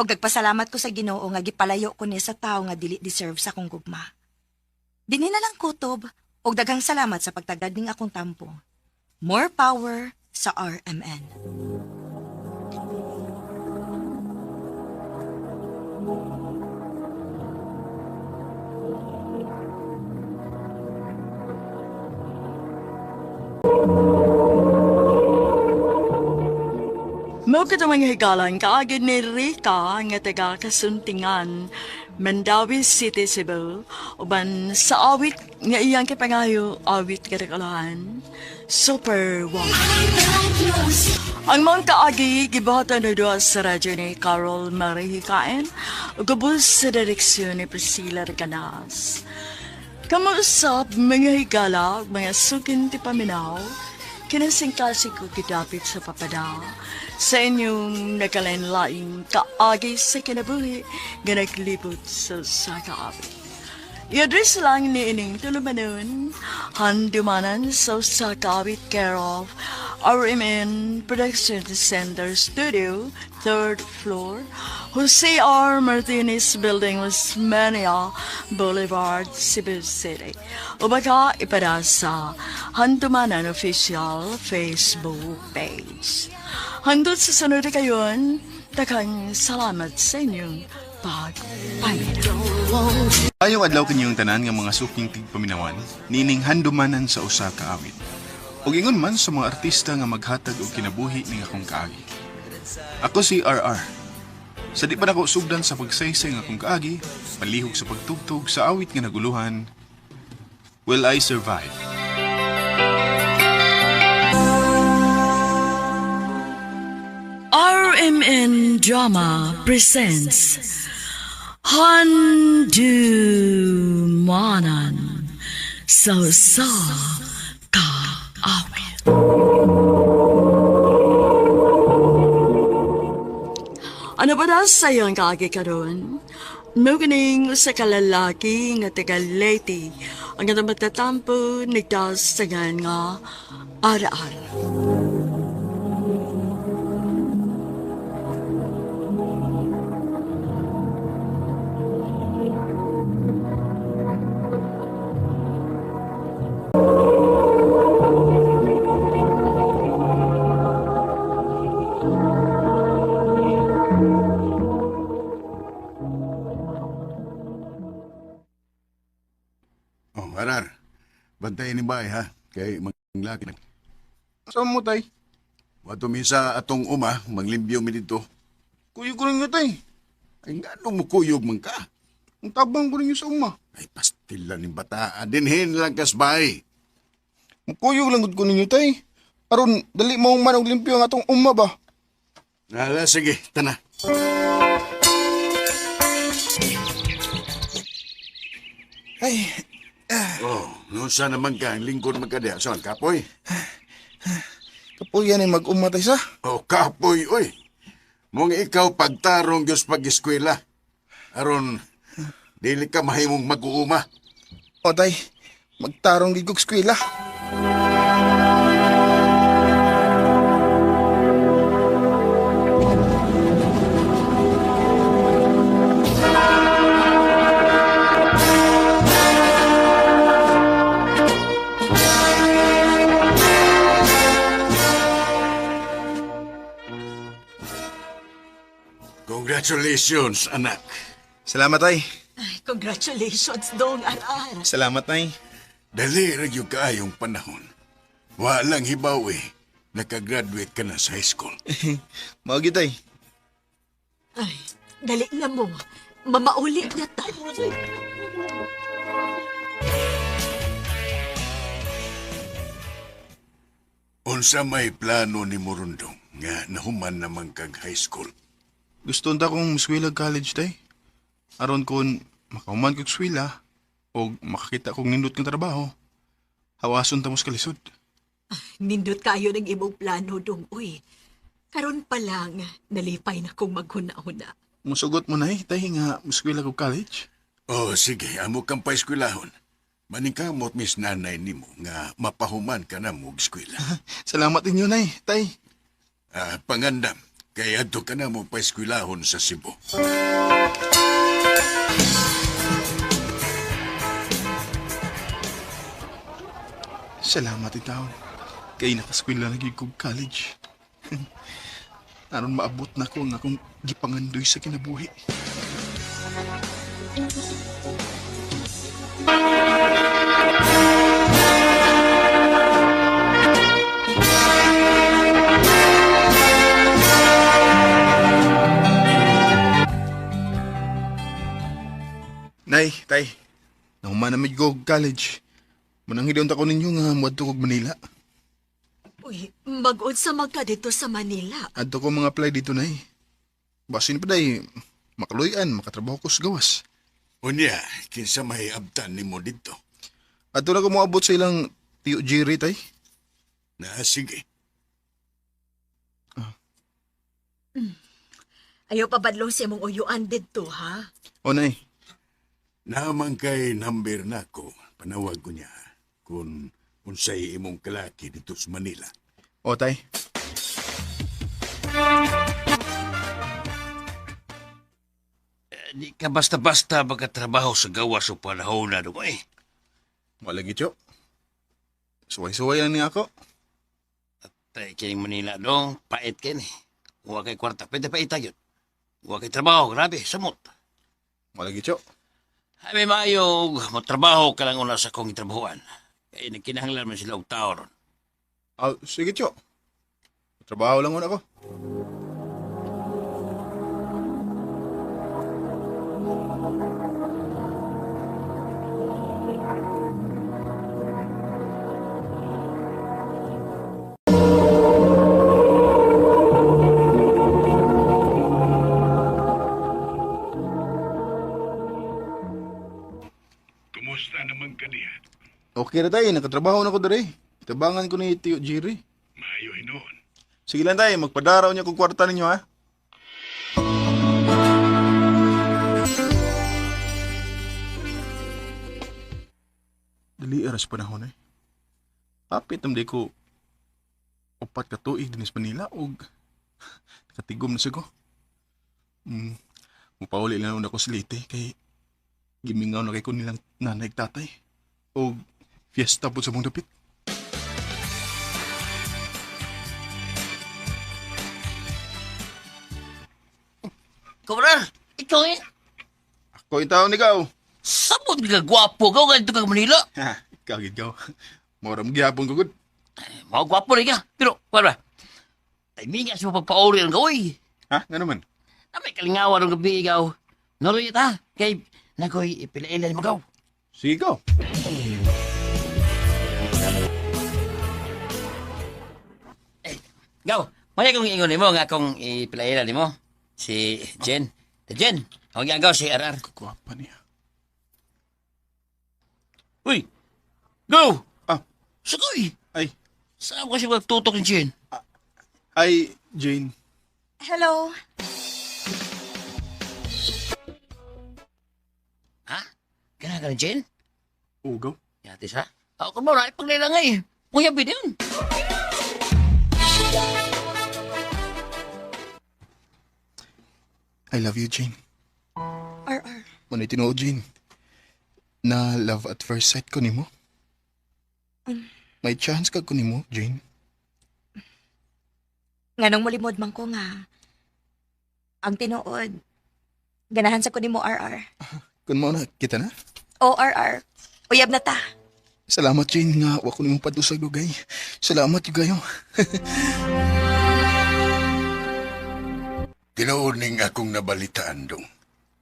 Og nagpasalamat ko sa Ginoo nga gipalayo ko niya sa tao nga dili deserve sa akong gugma. Dinhi na lang kutob og daghang salamat sa pagtagad ning akong tampo. More power sa RMN.
Mao kadto mga higalan kaagid ni Rica nga taga Kasuntingan, Mandawi City, Cebu, uban sa awit nga iyang kipangayo, awit kadakalahan, Super Woman. Ang mga kaagi gibuhatan na duha sa radyo ni Carol Marie Hikain, ug gubos sa direksyon ni Priscilla Recanas. Kamuusap mga higala, mga sukin ti paminaw, kinasingkasig ko gidapit sa papada, sa inyong nagkalain-laing kaagi sa kinabuhi nga naglibot sa sakaawit. I-address lang ni ining tulumanon, handumanan sa Sakawit care of RMN Production Center Studio, 3rd floor, Jose R. Martinez Building, Osmeña Boulevard, Cebu City. O baka ipada sa Handumanan Official Facebook page. Hanggang sa sunod kayon, daghang salamat sa inyong pagpaminaw.
Ayong adlaw kinyong tanan nga mga suking tigpaminawan, nining handumanan sa usa ka awit. Ug ingon man sa mga artista nga maghatag og kinabuhi ning akong kaagi. Ako si RR. Sa di pa nako sugdan sa pagsaysay ng akong kaagi, palihog sa pagtugtog sa awit nga naguluhan, Will I Survive?
RMN Drama presents Handumanan sa Usa Ka Awit. Ano ba na sa iyong kaagi karon? Mugining sa kalalaki nga taga Leyte ang atong matatampo nagdasagan nga ara-ara.
Oh, Arar, bantayan ni bay ha, kay manglaki na.
Saan mo, tay?
Wato misa atong uma, manglimbyo mi dito.
Kuyog ko ninyo, tay.
Ay, nganong mukuyog man ka?
Ang tabang ko ninyo sa uma.
Ay, pastila ni bata. Dinhin lang kasbay.
Mukuyog lang gud ko ninyo, tay. Aron, dali mo man og limpyo ang atong uma ba?
Ala, sige, tana.
Ay,
Oh, nusa naman ka, ang lingkod man ka diya. Saan, kapoy?
Kapuyan ay mag-uma, tay, sa.
Oh, kapoy, oy. Mong ikaw pagtarong Diyos pag-eskwela. Aron, dili ka mahimong mag-uuma.
O tay,
Magtarong gid kog eskwela.
Congratulations, anak.
Salamat ay.
Ay, congratulations, Dong Arar.
Salamat nay.
Dali ra gyud kaayong panahon. Walang hibaw eh. Nakagraduate ka na sa high school.
Mao gyud ay.
Ay, dali na mo. Mamauli na ta.
Unsa may plano ni Murundong nga nahuman naman kag high school.
Gusto unta kong muskwela college tay. Aron kon makahuman kog eskwela og makakita kog nindot nga trabaho. Hawason ta mo sa kalisod.
Nindot kayo ng imong plano, Dong. Uy, karon pa lang, nalipay na kong maghuna-huna.
Musugot mo nay tay nga muskwela kog college.
Oh, sige, amo kang paeskwelahon. Maningkamot mis nanay nimo nga mapahuman ka na mo og eskwela.
Salamat inyo nay, tay.
Ah, pangandam, kay adto ka na mo paeskwelahon sa Cebu.
Salamat itaw. Kay nakaskwela na gyud kog college. Aron maabot na ko ang akong gipangandoy sa kinabuhi. Nay, tay. Nahuman na mid ko og college. Mananghid unta ko ninyo nga moadto kog Manila.
Uy, mag-unsa man ka dito sa Manila.
Adto ko mga apply dito nay. Basin pa day, makaluyan, makatrabaho ko sa gawas.
Unya, kinsa may abtan nimo didto?
Adto na ko moabot sa ilang tiyo Jerry tay.
Na sige.
Ayaw pabadlong sa imong uyuan didto, ha?
O nay,
Naman kay number nako, panawag ko niya kung unsay imong kalaki dito sa Manila.
o tay.
Eh, di ka basta-basta magkatrabaho sa gawas o panahon na dong eh.
Wala gityo. Suway-suway lang niya ako.
Tay, kining Manila dong, pait kini. Wa kay kwarta, pwede pa yun. Wa kay trabaho, grabe, samot.
Wala gityo.
Ay, may maayog, matrabaho ka lang una sa kong trabahoan. Kaya nagkinahanglan man sila og tao ron.
Ah, sige tyo. Trabaho lang muna ako.
Kumusta naman kaniya?
Okay na tayo, nakatrabaho na ko dere. Tabangan ko ni Tio Jerry.
Maayo hinuon.
Sige lang tayo, magpadaraw niya kong kwarta ninyo ha. Dali aras panahon eh. Apit am di ko upat ka tuig dinis Manila og nakatigom na siya ko. Mm, mupauli lang ako sa Leyte kay gimingaw na kay ko nilang nanay ug tatay. Og fiesta po sa mong dapit.
Kobra, ikaw eh.
Ako yung taon ikaw.
Sabot ka gwapo ka, ganito ka Manila.
Ha, ikaw gid ka. Mora mo gihapon ko gud.
Mga gwapo rin ka. Pero, wala ba? Timinga sa pagpauri ang gawin.
Ha, nga naman.
Na may kalingawan ng gabi ikaw. Naroy ta, kay nakoy ipilailan mo gaw.
Sige ikaw.
Gaw, maya kong ingon nimo nga akong ipilailan nimo. Si Jen. Si Jen, ang gagaw si RR.
Kagwapa niya.
Uy! Go!
Ah.
Sukoy!
Ay,
Saan ko siya magtutok ni Jen?
ay, Jane.
Hello.
Ha? Gana ka ni Jen?
Ugaw.
Yati sa. Ako mo na ipaglilangay. Kuya yun.
I love you, Jane.
RR.
Manay tinuod, Jane. Na love at first sight ko nimo. May chance ka ko nimo, Jane.
Nganong mulimod man ko nga. Ang tinuod. Ganahan sa ko nimo, RR.
Kun mao na, kita na.
O, RR. Uyab na ta.
Salamat, Jane, nga wa ko nimo padusag dugay. Salamat gyud kayo.
Tinuod ning akong nabalitaan dong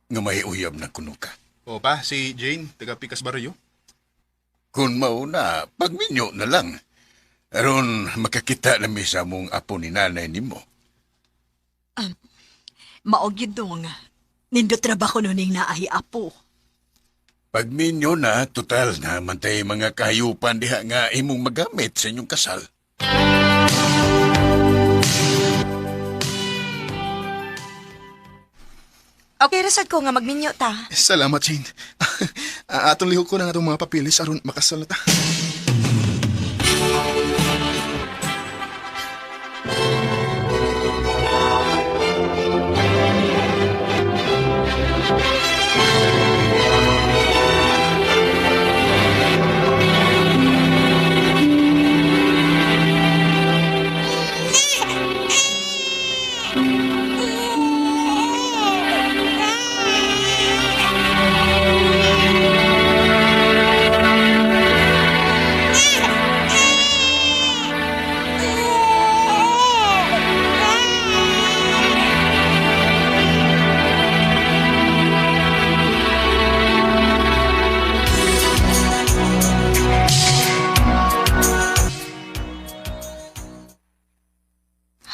nga may uyab na kuno ka.
O pa, si Jane, taga Pikas Barrio.
Kung mauna, pagminyo na lang. Aron makakita na mi sa mong apo ni nanay nimo.
Maog yun dong. Nindot trabaho nun ning naahi apo.
Pagminyo na, total na mantay mga kahayupan diha nga imong magamit sa inyong kasal.
Okay, rasad ko nga magminyo ta.
Salamat, Jane. Atong lihok ko na nga itong mga papilis aron makasal na ta.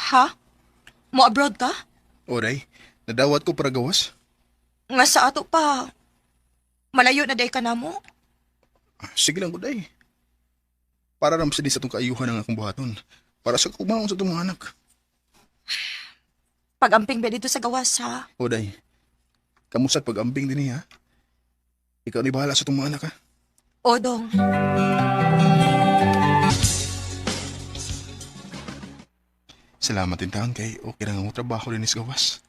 Ha? Mo abroad ka?
Oray, nadawat ko para gawas.
Nga sa ato pa. Malayo na day ka na mo.
Sige lang, guday. Para ram sa di sa itong kaayuhan ang akong buhaton. Para sa kumaon sa itong mga anak.
Pag-amping ba dito sa gawas ha?
Oday, kamusad pag-ambing din niya. Ikaw ni bahala sa itong mga anak, ha?
O dong.
Salamat din taon kay okay na nga mo trabaho din sa gawas.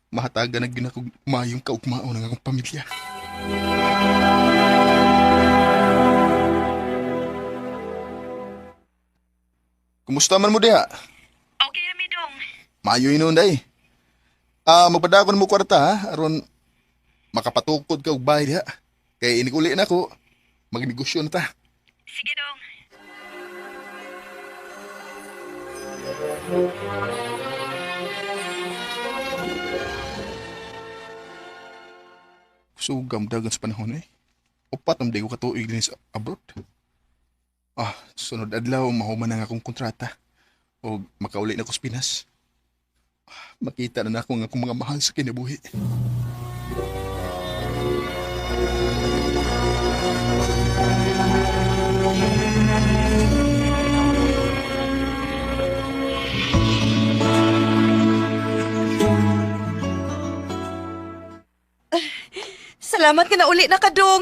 Mahatagan na ginakog mayong kaugmao ng akong pamilya. Kumusta man mo diha?
Okay rami dong.
Maayo yun day. Magpadakon mo kwarta ha, aron makapatukod ka og bahay diha. Kay inikuli na ko, magnegosyo na ta.
Sige dong.
Sugam dagan sa panahon eh. Upat ang di ko katuig din sa abroad. Sunod adlaw mahuman na nga akong kontrata. O makauli na ko sa Pinas. Makita na nako ang akong mga mahal sa kinabuhi.
Salamat ka na uli na kadong.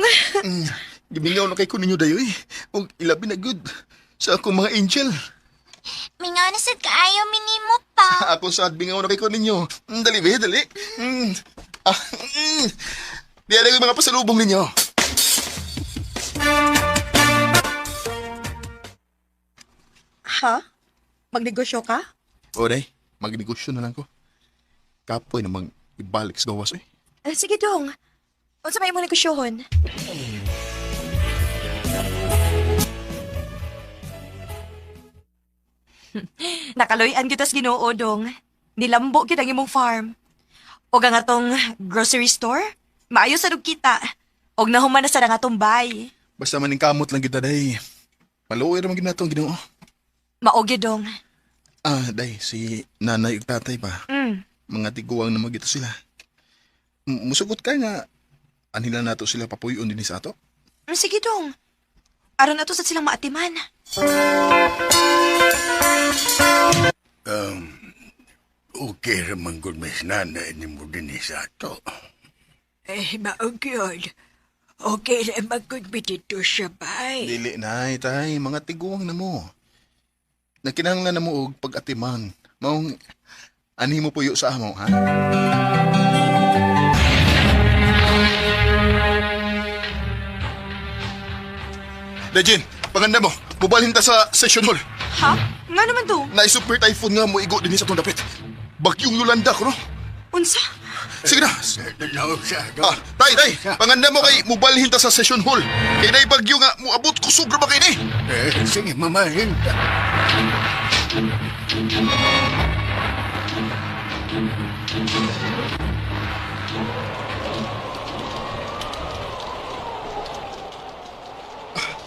Gimingaw na kay ko ninyo dayo eh. Og ilabi na good sa akong mga angel.
Mingaw na sad kaayo minimo pa.
Ako sa bingaw na kay ko ninyo. Dali be, dali. Di na yung mga pasalubong ninyo.
Ha? Magnegosyo ka?
Oray, magnegosyo na lang ko. Kapoy namang ibalik sa gawas eh.
Eh, sige dong. Unsa may imong negosyohon? Nakaloy-an gyud tas Ginoo dong. Nilambo gyud ang imong farm. Og ang atong grocery store, maayo sa dug kita. Og nahuman na sa ang atong bay.
Basta maning kamot lang kita day. Maluoy ra man gyud nato ang Ginoo.
Mao gyud dong.
Day, si nanay ug tatay pa. Mga tiguang na magito sila. Musugot ka nga anila nato sila papuyon din sa ato.
Sige dong. Aron ato sa silang maatiman.
Okay raman gud mis nanay nimo dinhi sa ato.
Eh, maog yun. Okay na magkudbi dito siya, bay.
Dili nay, tay, mga tiguang na mo. Nagkinahanglan na mo og pag-atiman. Maong ani mo puyo sa amo, ha? Dajin, panganda mo. Bubalhin ta sa session hall.
Ha? Nga naman to?
Na super typhoon nga mo igo din sa itong dapit. Bagyong Yolanda ko, no?
Unsa?
Sige na. Ah, tay, tay, panganda mo kay mubalhin ta sa session hall. Kay nay bagyo nga muabot ko sobra ba kay ni?
Eh, sige, mamahin.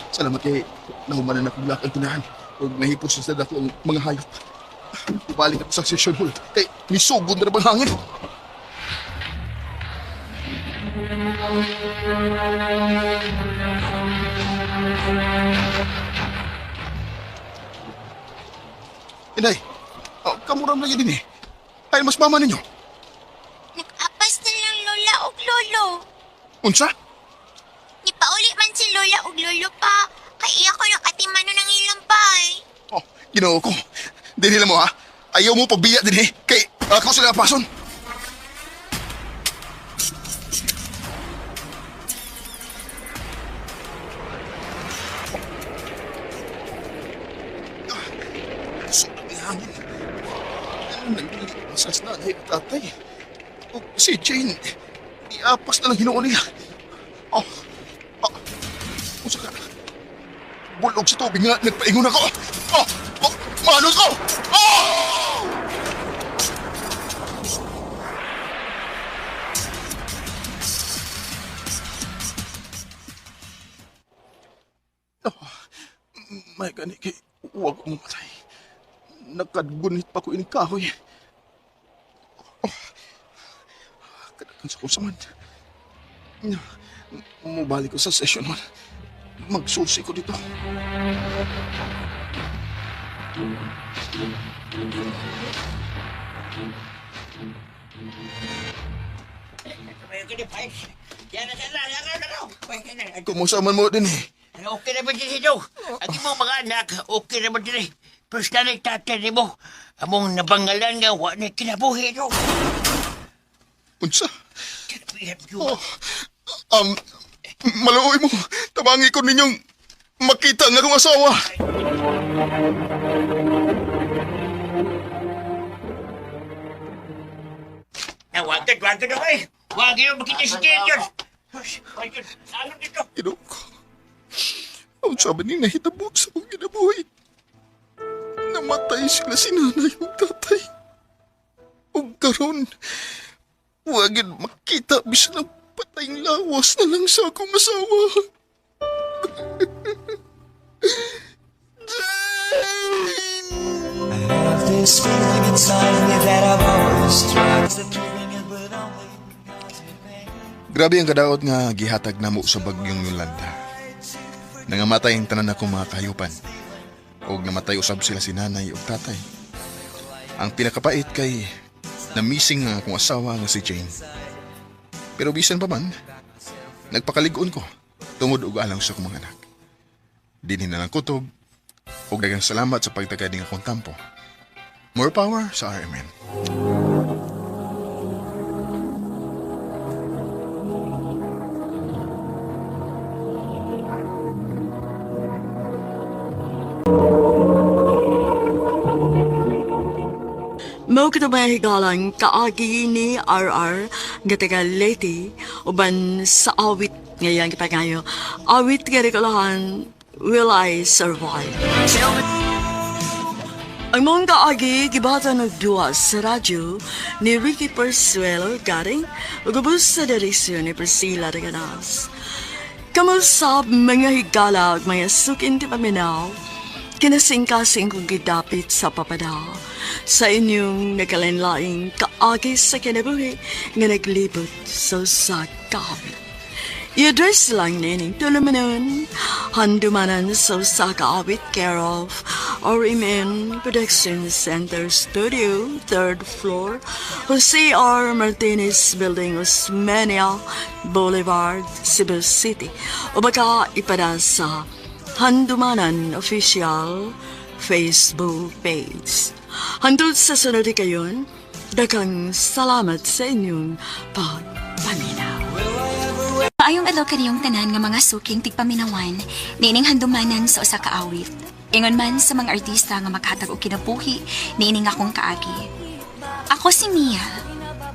Salamat kay nahumanan akong lakang tinahan. Huwag nahipos sa dako ang mga hayop. Balik ako sa session hall. Kay nisugod na bang hangin? Inay, oh, kamuram lagi din eh. Ay, mas mama ninyo.
Nag-apas na lang lola og lolo.
Unsa?
Nipauli man si lola og lolo pa. Kay iya ko ng atimano ng ilang pay.
Oh, ginoo ko. Di nila mo ha. Ayaw mo pagbiya din eh. Kay ako sila pason. Sobrang hangin. Nanggilis na nanay at tatay. O, si Jane, iapas na lang hinuon niya. Oh, oh, usa ka. Bulog sa tubig nga, nagpaingon ako. Oh, oh, manot ko! Oh! Oh, may gani kay huwag mo matay. Nakadgunit pa ko ining kahoy. Oh, kadagan sa kusaman. Mubalik ko sa session man. Magsusi ko dito. Kumusta man mo din eh.
Okay naman din ito. Ang imong mga anak, okay naman din eh. Pero sa tatay ni mo, among nabangalan nga, wa na kinabuhi ito.
Unsa? Oh, maluoy mo. Tabangi ko ninyong makita nga akong asawa.
Wagad, wagad ako eh. Wag yun, makita si Junior. Ano dito?
Ginoo ko. Ang sabi ni nahitabo sa akong kinabuhi. Namatay sila si nanay ug tatay. Ug karon, wagin makita bisan ang patayng lawas na lang sa akong asawa. Jane!
I have this feeling inside me that I've always tried to keeping it but only cause me pain.
Grabe ang kadaot nga gihatag namo sa bagyong Yolanda. Nangamatay ang tanan akong mga kahayupan. Og namatay usab sila si nanay ug tatay. Ang pinakapait kay na-missing ang akong asawa nga si Jane. Pero bisan pa man, nagpakaligon ko tungod og alang sa akong mga anak. Dinhi na lang kutob ug daghang salamat sa pagtagad ning akong tampo. More power sa RMN.
Mao kita mga higalang kaagi ni RR nga taga Leyte uban sa awit ngayon kita ngayo. Awit nga rekolahan, Will I Survive? Ang mong kaagi gibata ng duwa sa radyo ni Ricky Persuelo Garing ug ubos sa direksyon ni Priscilla Reganas. Kamusab mga higala ug mga sukin ti paminaw, kinasingkasing kong gidapit sa papada sa inyong nagkalanlaing kaagi sa kinabuhi nga naglibot sa usa ka awit. I-address lang nining tulumanon, handumanan sa usa ka awit care of RMN Production Center Studio, third floor, Jose R. Martinez Building, Osmeña Boulevard, Cebu City. O baka ipada sa Handumanan Official Facebook page. Hantod sa sunod kayon, daghang salamat sa inyong pagpaminaw.
Maayong adlaw kaniyong tanan nga mga suking tigpaminawan, niining handumanan sa usa ka awit. Ingon man sa mga artista nga makatag og kinabuhi, niining akong kaagi. Ako si Mia.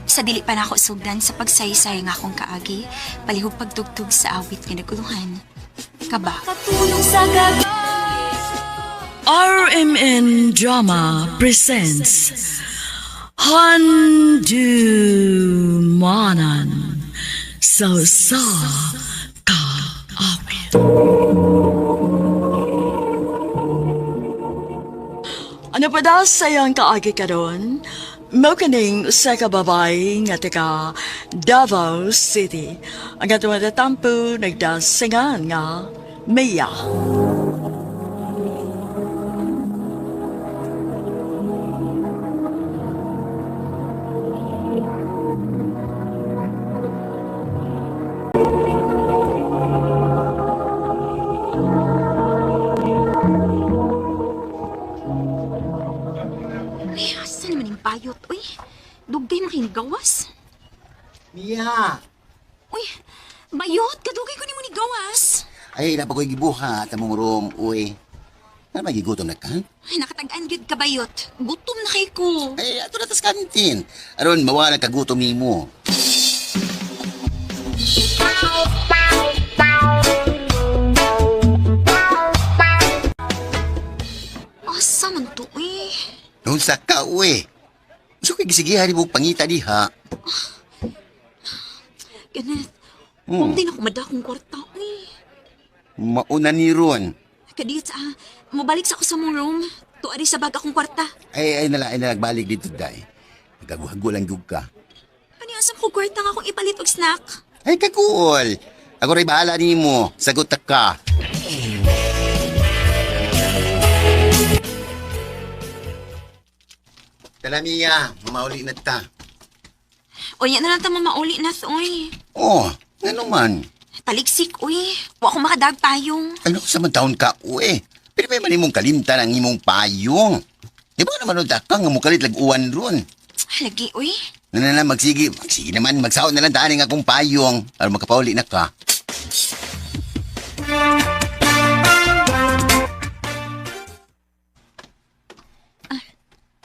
Sa dili pa nako sugdan sa pagsaysay nga akong kaagi, palihog pagtugtog sa awit nga naguluhan. Kaba.
RMN Drama presents Handumanan sa sa kaawit. Ano pa daw sa iyang kaagi karon? Mao kaning usa ka babae nga taga Davao City. Ang atong tatampo nagdasingan nga Mia.
Ay, asa naman yung bayot? Uy, dugay makinigawas.
Mia!
Uy, bayot, kadugay ko nimo ni gawas.
Ay, napa ko'y gibuhat among room, uy. Ano ba gigutom na ka?
Ay, nakatag-an gyud ka bayot. Gutom na kay ko.
Ay, ato na tas kantin. Aron, mawala kagutom nimo.
Asa man to, uy?
Nung sa ka, uy. So, kay gisigihan ni pangita diha.
Kenneth,
Hmm.
din ako madakong kwarta, uy.
Mauna ni ron.
Kadiyot ah, mabalik sa ako sa mong room. Tuari sa bag akong kwarta.
Ay, ay, nala, ay, nagbalik dito, day. Nagaguhago lang gyud ka.
Ano yung asam ko kwarta nga akong ipalit og snack?
Ay, kakuol. Ako rin bahala nimo. Sagot ta ka. Tala, Mia. Mamauli na ta.
Uy, na lang ta mamauli na, uy.
Oh, ngano man.
Taliksik, uy. Wa ko makadag payong.
Ano sa man taon ka, uwe? Pero may man imong kalimtan ang imong payong. Di ba naman unta ka nga mukalit lag-uwan ron?
Lagi, uy.
Na na na, magsige. Magsige naman, magsaon na lang daan ang akong payong. Aron makapauli na ka.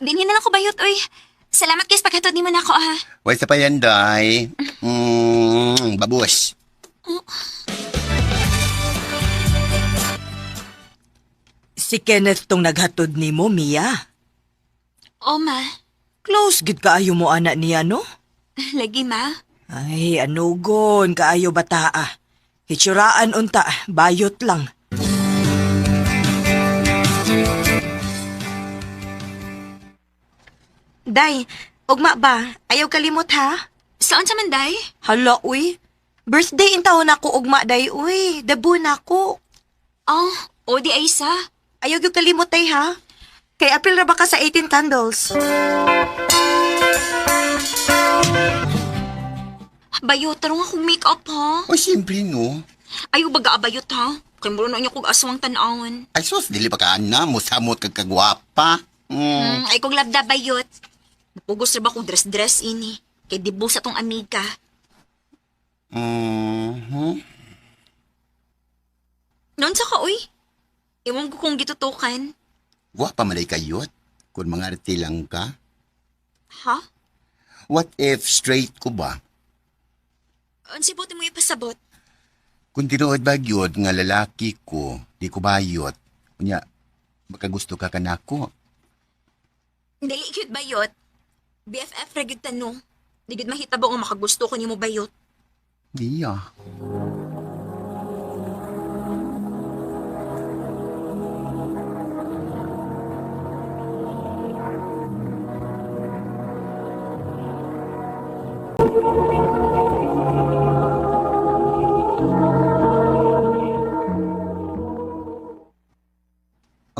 Dinhin na lang ko bayot, uy. Salamat guys, paghatod nimo na ako, ah.
Why sa payanday? Babus.
Si Kenneth tong naghatod nimo, Mia.
O, ma.
Close gid kaayo mo ana niya, no?
Lagi, ma.
Ay, anugon kaayo bataa. Hitsuraan unta, bayot lang.
Day, ugma ba? Ayaw kalimot ha?
Saan sa man, day?
Hala, uy. Birthday in taon ako ugma, day, uy. Dabo na ako.
Oh, o di ay sa.
Ayaw gyud kalimot, day, ha? Kay April ra ba ka sa 18 candles?
Bayot, tarong akong make-up, ha?
O, siyempre, no.
Ayaw baga abayot, ha? Kay muro na niya kog aswang tan-awon.
Ay, sus, dili pa ka na. Musamot kag kagwapa.
Ay kog labda bayot. Mapugos ra ba kong dress-dress ini? Kay dibo sa tong amiga.
Mhm.
Noon sa ka, uy. Iwan ko kung gitutukan.
Gwapa malay kayot. Kung mga arte lang ka.
Ha?
What if straight ko ba?
Unsay buti mo ipasabot?
Kung tinuod ba gyud nga lalaki ko, di ko bayot. Unya, makagusto ka kanako.
Dili cute bayot. BFF ra gyud tanong. Di gyud mahitabo nga makagusto ko nimo bayot.
Di ah.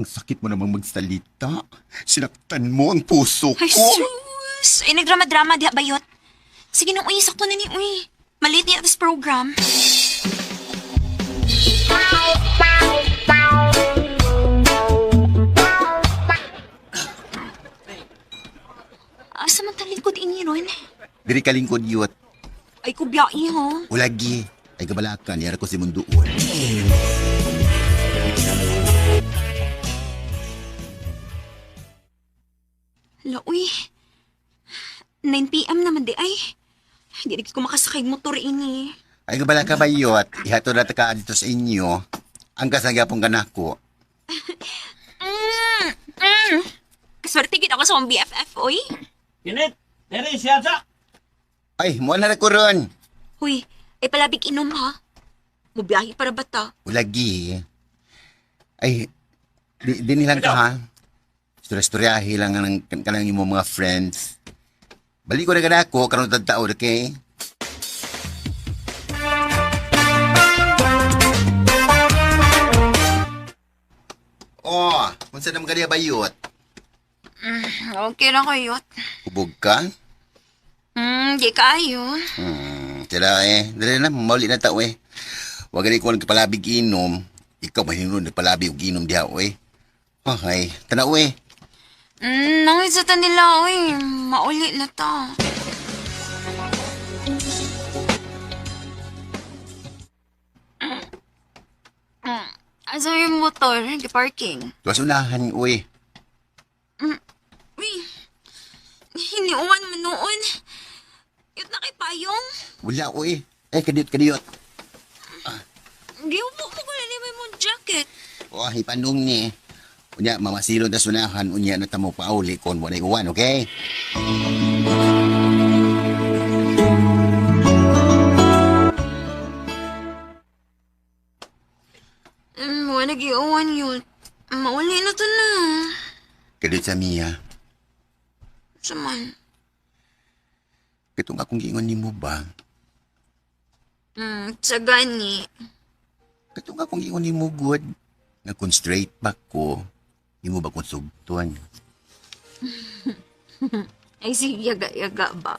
Ang sakit mo namang magsalita. Sinaktan mo ang puso
Ay,
ko.
sus! Ay, nagdrama-drama diha bayot. Sige nung, uy, sakto na ni, uy. Malate niya this program. Asa man talikod ini ron?
Diri ka lingkod yut.
Ay, kubyai, ho.
Ulagi. Ay kabalakan, yara ko si munduon.
Hala, uy. 9 p.m. naman di ay. Hindi na ko makasakay motor ini.
Ay kabalaka ba yut? Ihatod na ta ka dito sa inyo. Ang kasanggapong kanako.
Kaswerte gid ako sa akong BFF, oy.
Kinit, dere siya sa.
Ay, mo na ko ron.
Huy, ay palabig inom ha. Mubiyahe para bata.
Ulagi. Ay, di nilang ka ha. Istorya-istoryahe lang ang kanang imong mga friends. Balik ko na kanako, karon taon, okay? Oh, unsa naman kaniya bayot?
Okay lang kayo.
Hubog ka?
Di kayo.
Tira eh. Dali na, mauli na tao eh. Huwag gani ko nagpalabig inom. Ikaw mahinunod nagpalabi og inom diha eh. Okay, tanaw eh.
Nangisa ta nila, oy. Mauli na ta. Asa yung motor? Di-parking.
Tuwas unahan, uy.
Uy, hiniuwan man noon. Yut na kay payong.
Wala, uy. Eh, kadiyot, kadiyot.
Di mo mo ko na may mong jacket.
Oh, ipanong ni. Unya, mamasilo na sunahan, unya na tamo pauli kon wala uwan, okay?
Wala nag-iuwan yun. Mauli na to na.
Kadiyot sa Mia.
Saman.
Katong akong giingon nimo ba?
Sa gani.
Katong akong giingon nimo good. Nga kung straight ba ko, imo ba kung sugtuan?
Ay, sige, yaga-yaga ba?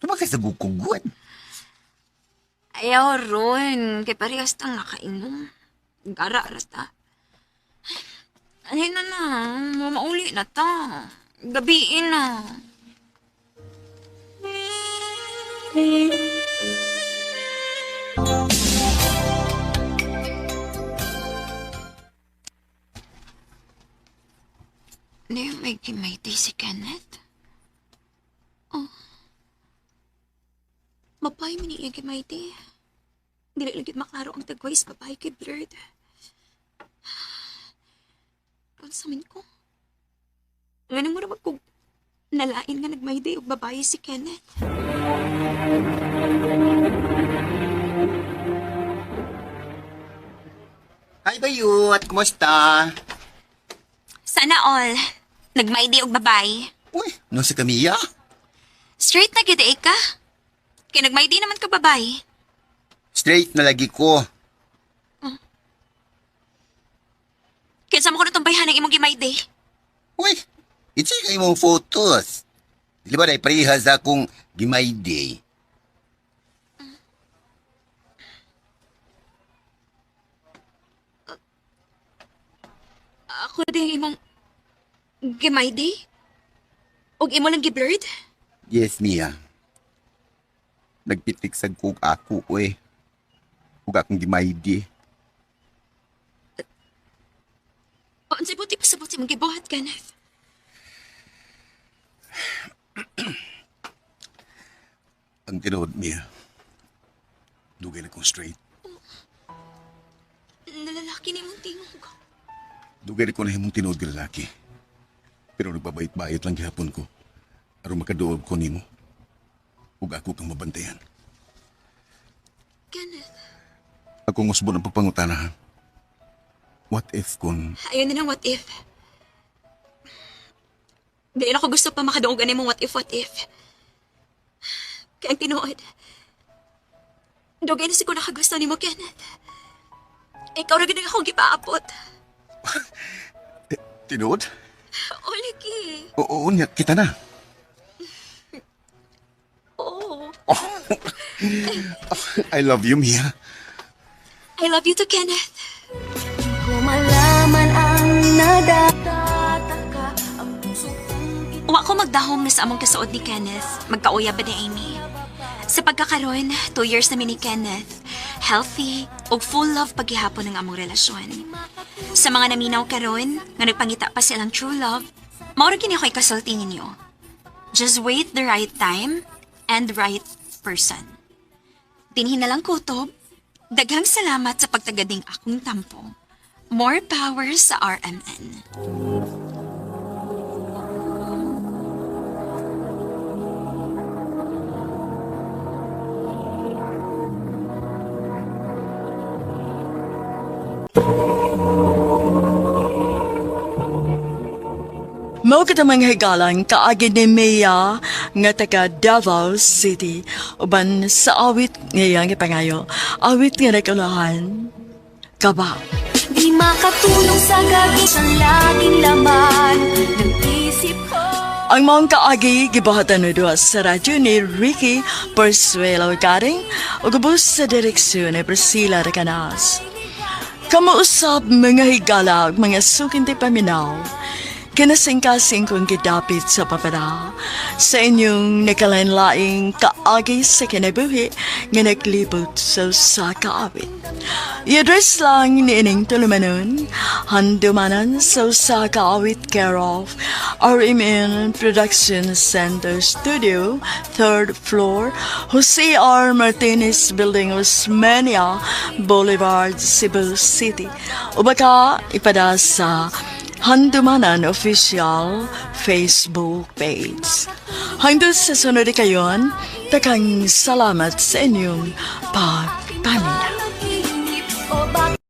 Tumakay sa gukugod.
Ayaw ron. Kay parehas tang nakainom. Gara rata. Ano na na. Mamauli na ta. Gabiin na. Ano yung may gimayday si Kenneth? Oh. Mapay mo niya gimayday. Dili lagi maklaro ang tagway sa babae kay blurred. Unsa man ko? Ganun mo na kung nalain nga nagmayday og babae si Kenneth.
Hi, Bayot! Kumusta?
Sana all. Nagmayday og babae.
Uy, no si Camilla?
Straight na gyud eh ka. Kay nagmayday naman ka babae.
Straight na lagi ko.
Kinsa mo ko natong bayhan ang imong gimayday?
Uy, i-check ang imong photos. Di ba dahil parehas akong gimayday?
Ako din imong gimayday? Og imo lang giblurred?
Yes, Mia. Nagpitik sa kog ako, uy. Ug akong gimayday.
Unsay buti pasabot sa imong gibuhat, Kenneth?
Ang tinuod, Mia. Dugay na kong straight.
Nalalaki ni imong tingog.
Dugay na ko na himong tinuod nga lalaki. Pero nagbabait-bait lang gihapon ko. Aron makaduog ko nimo. Ug ako kang mabantayan.
Kenneth,
Ako ang usbon ang pagpangutana, ha? What if kung
ayun na lang what if. Dili na ako gusto pa makaduogan nimong what if, what if. Kaya ang tinuod, dugay na siguro nakagusto nimo, Kenneth. Ikaw ra gid ang akong gipaabot.
Tinuod?
O, lagi.
Oo, niya, kita na.
Oo.
I love you, Mia.
I love you too, Kenneth.
Kung ang nadatataka ang puso kong
Wa ko magdahom na sa among kasuod ni Kenneth. Magkauya ba ni Amy? Sa pagkakaroon, 2 years na mi ni Kenneth. Healthy ug full love paghihapon ng among relasyon. Sa mga naminaw karon, nga nagpangita pa silang true love, mao ra gini ako ikasulti ninyo. Just wait the right time and right person. Dinhi na lang kutob. Daghang salamat sa pagtagading akong tampo. More power sa RMN.
Mao kita mga higalang kaagi ni Mia nga taga Davao City uban sa awit ngayang ipangayo. Awit nga nagkulahan. Kaba.
Di makatulong sa gabi sa laging laman ng isip ko.
Ang maong kaagi gibuhatan ni duha sa radyo ni Ricky Persuelo Garing ug ubos sa direksyon ni Priscilla Recanas. Kamuusap mga higala ug mga sukinti paminaw. Kinasingkasing kong gidapit sa papada sa inyong nakalain-laing kaagi sa kinabuhi nga naglibot sa usa ka awit. I-address lang ni ining tulumanon, handumanan sa usa ka awit care of RMN Production Center Studio, third floor, Jose R. Martinez Building, Osmeña Boulevard, Cebu City. O baka ipada sa Handumanan Official Facebook page. Hanggang sa sunod kayon, takang salamat sa inyong pagpaminaw.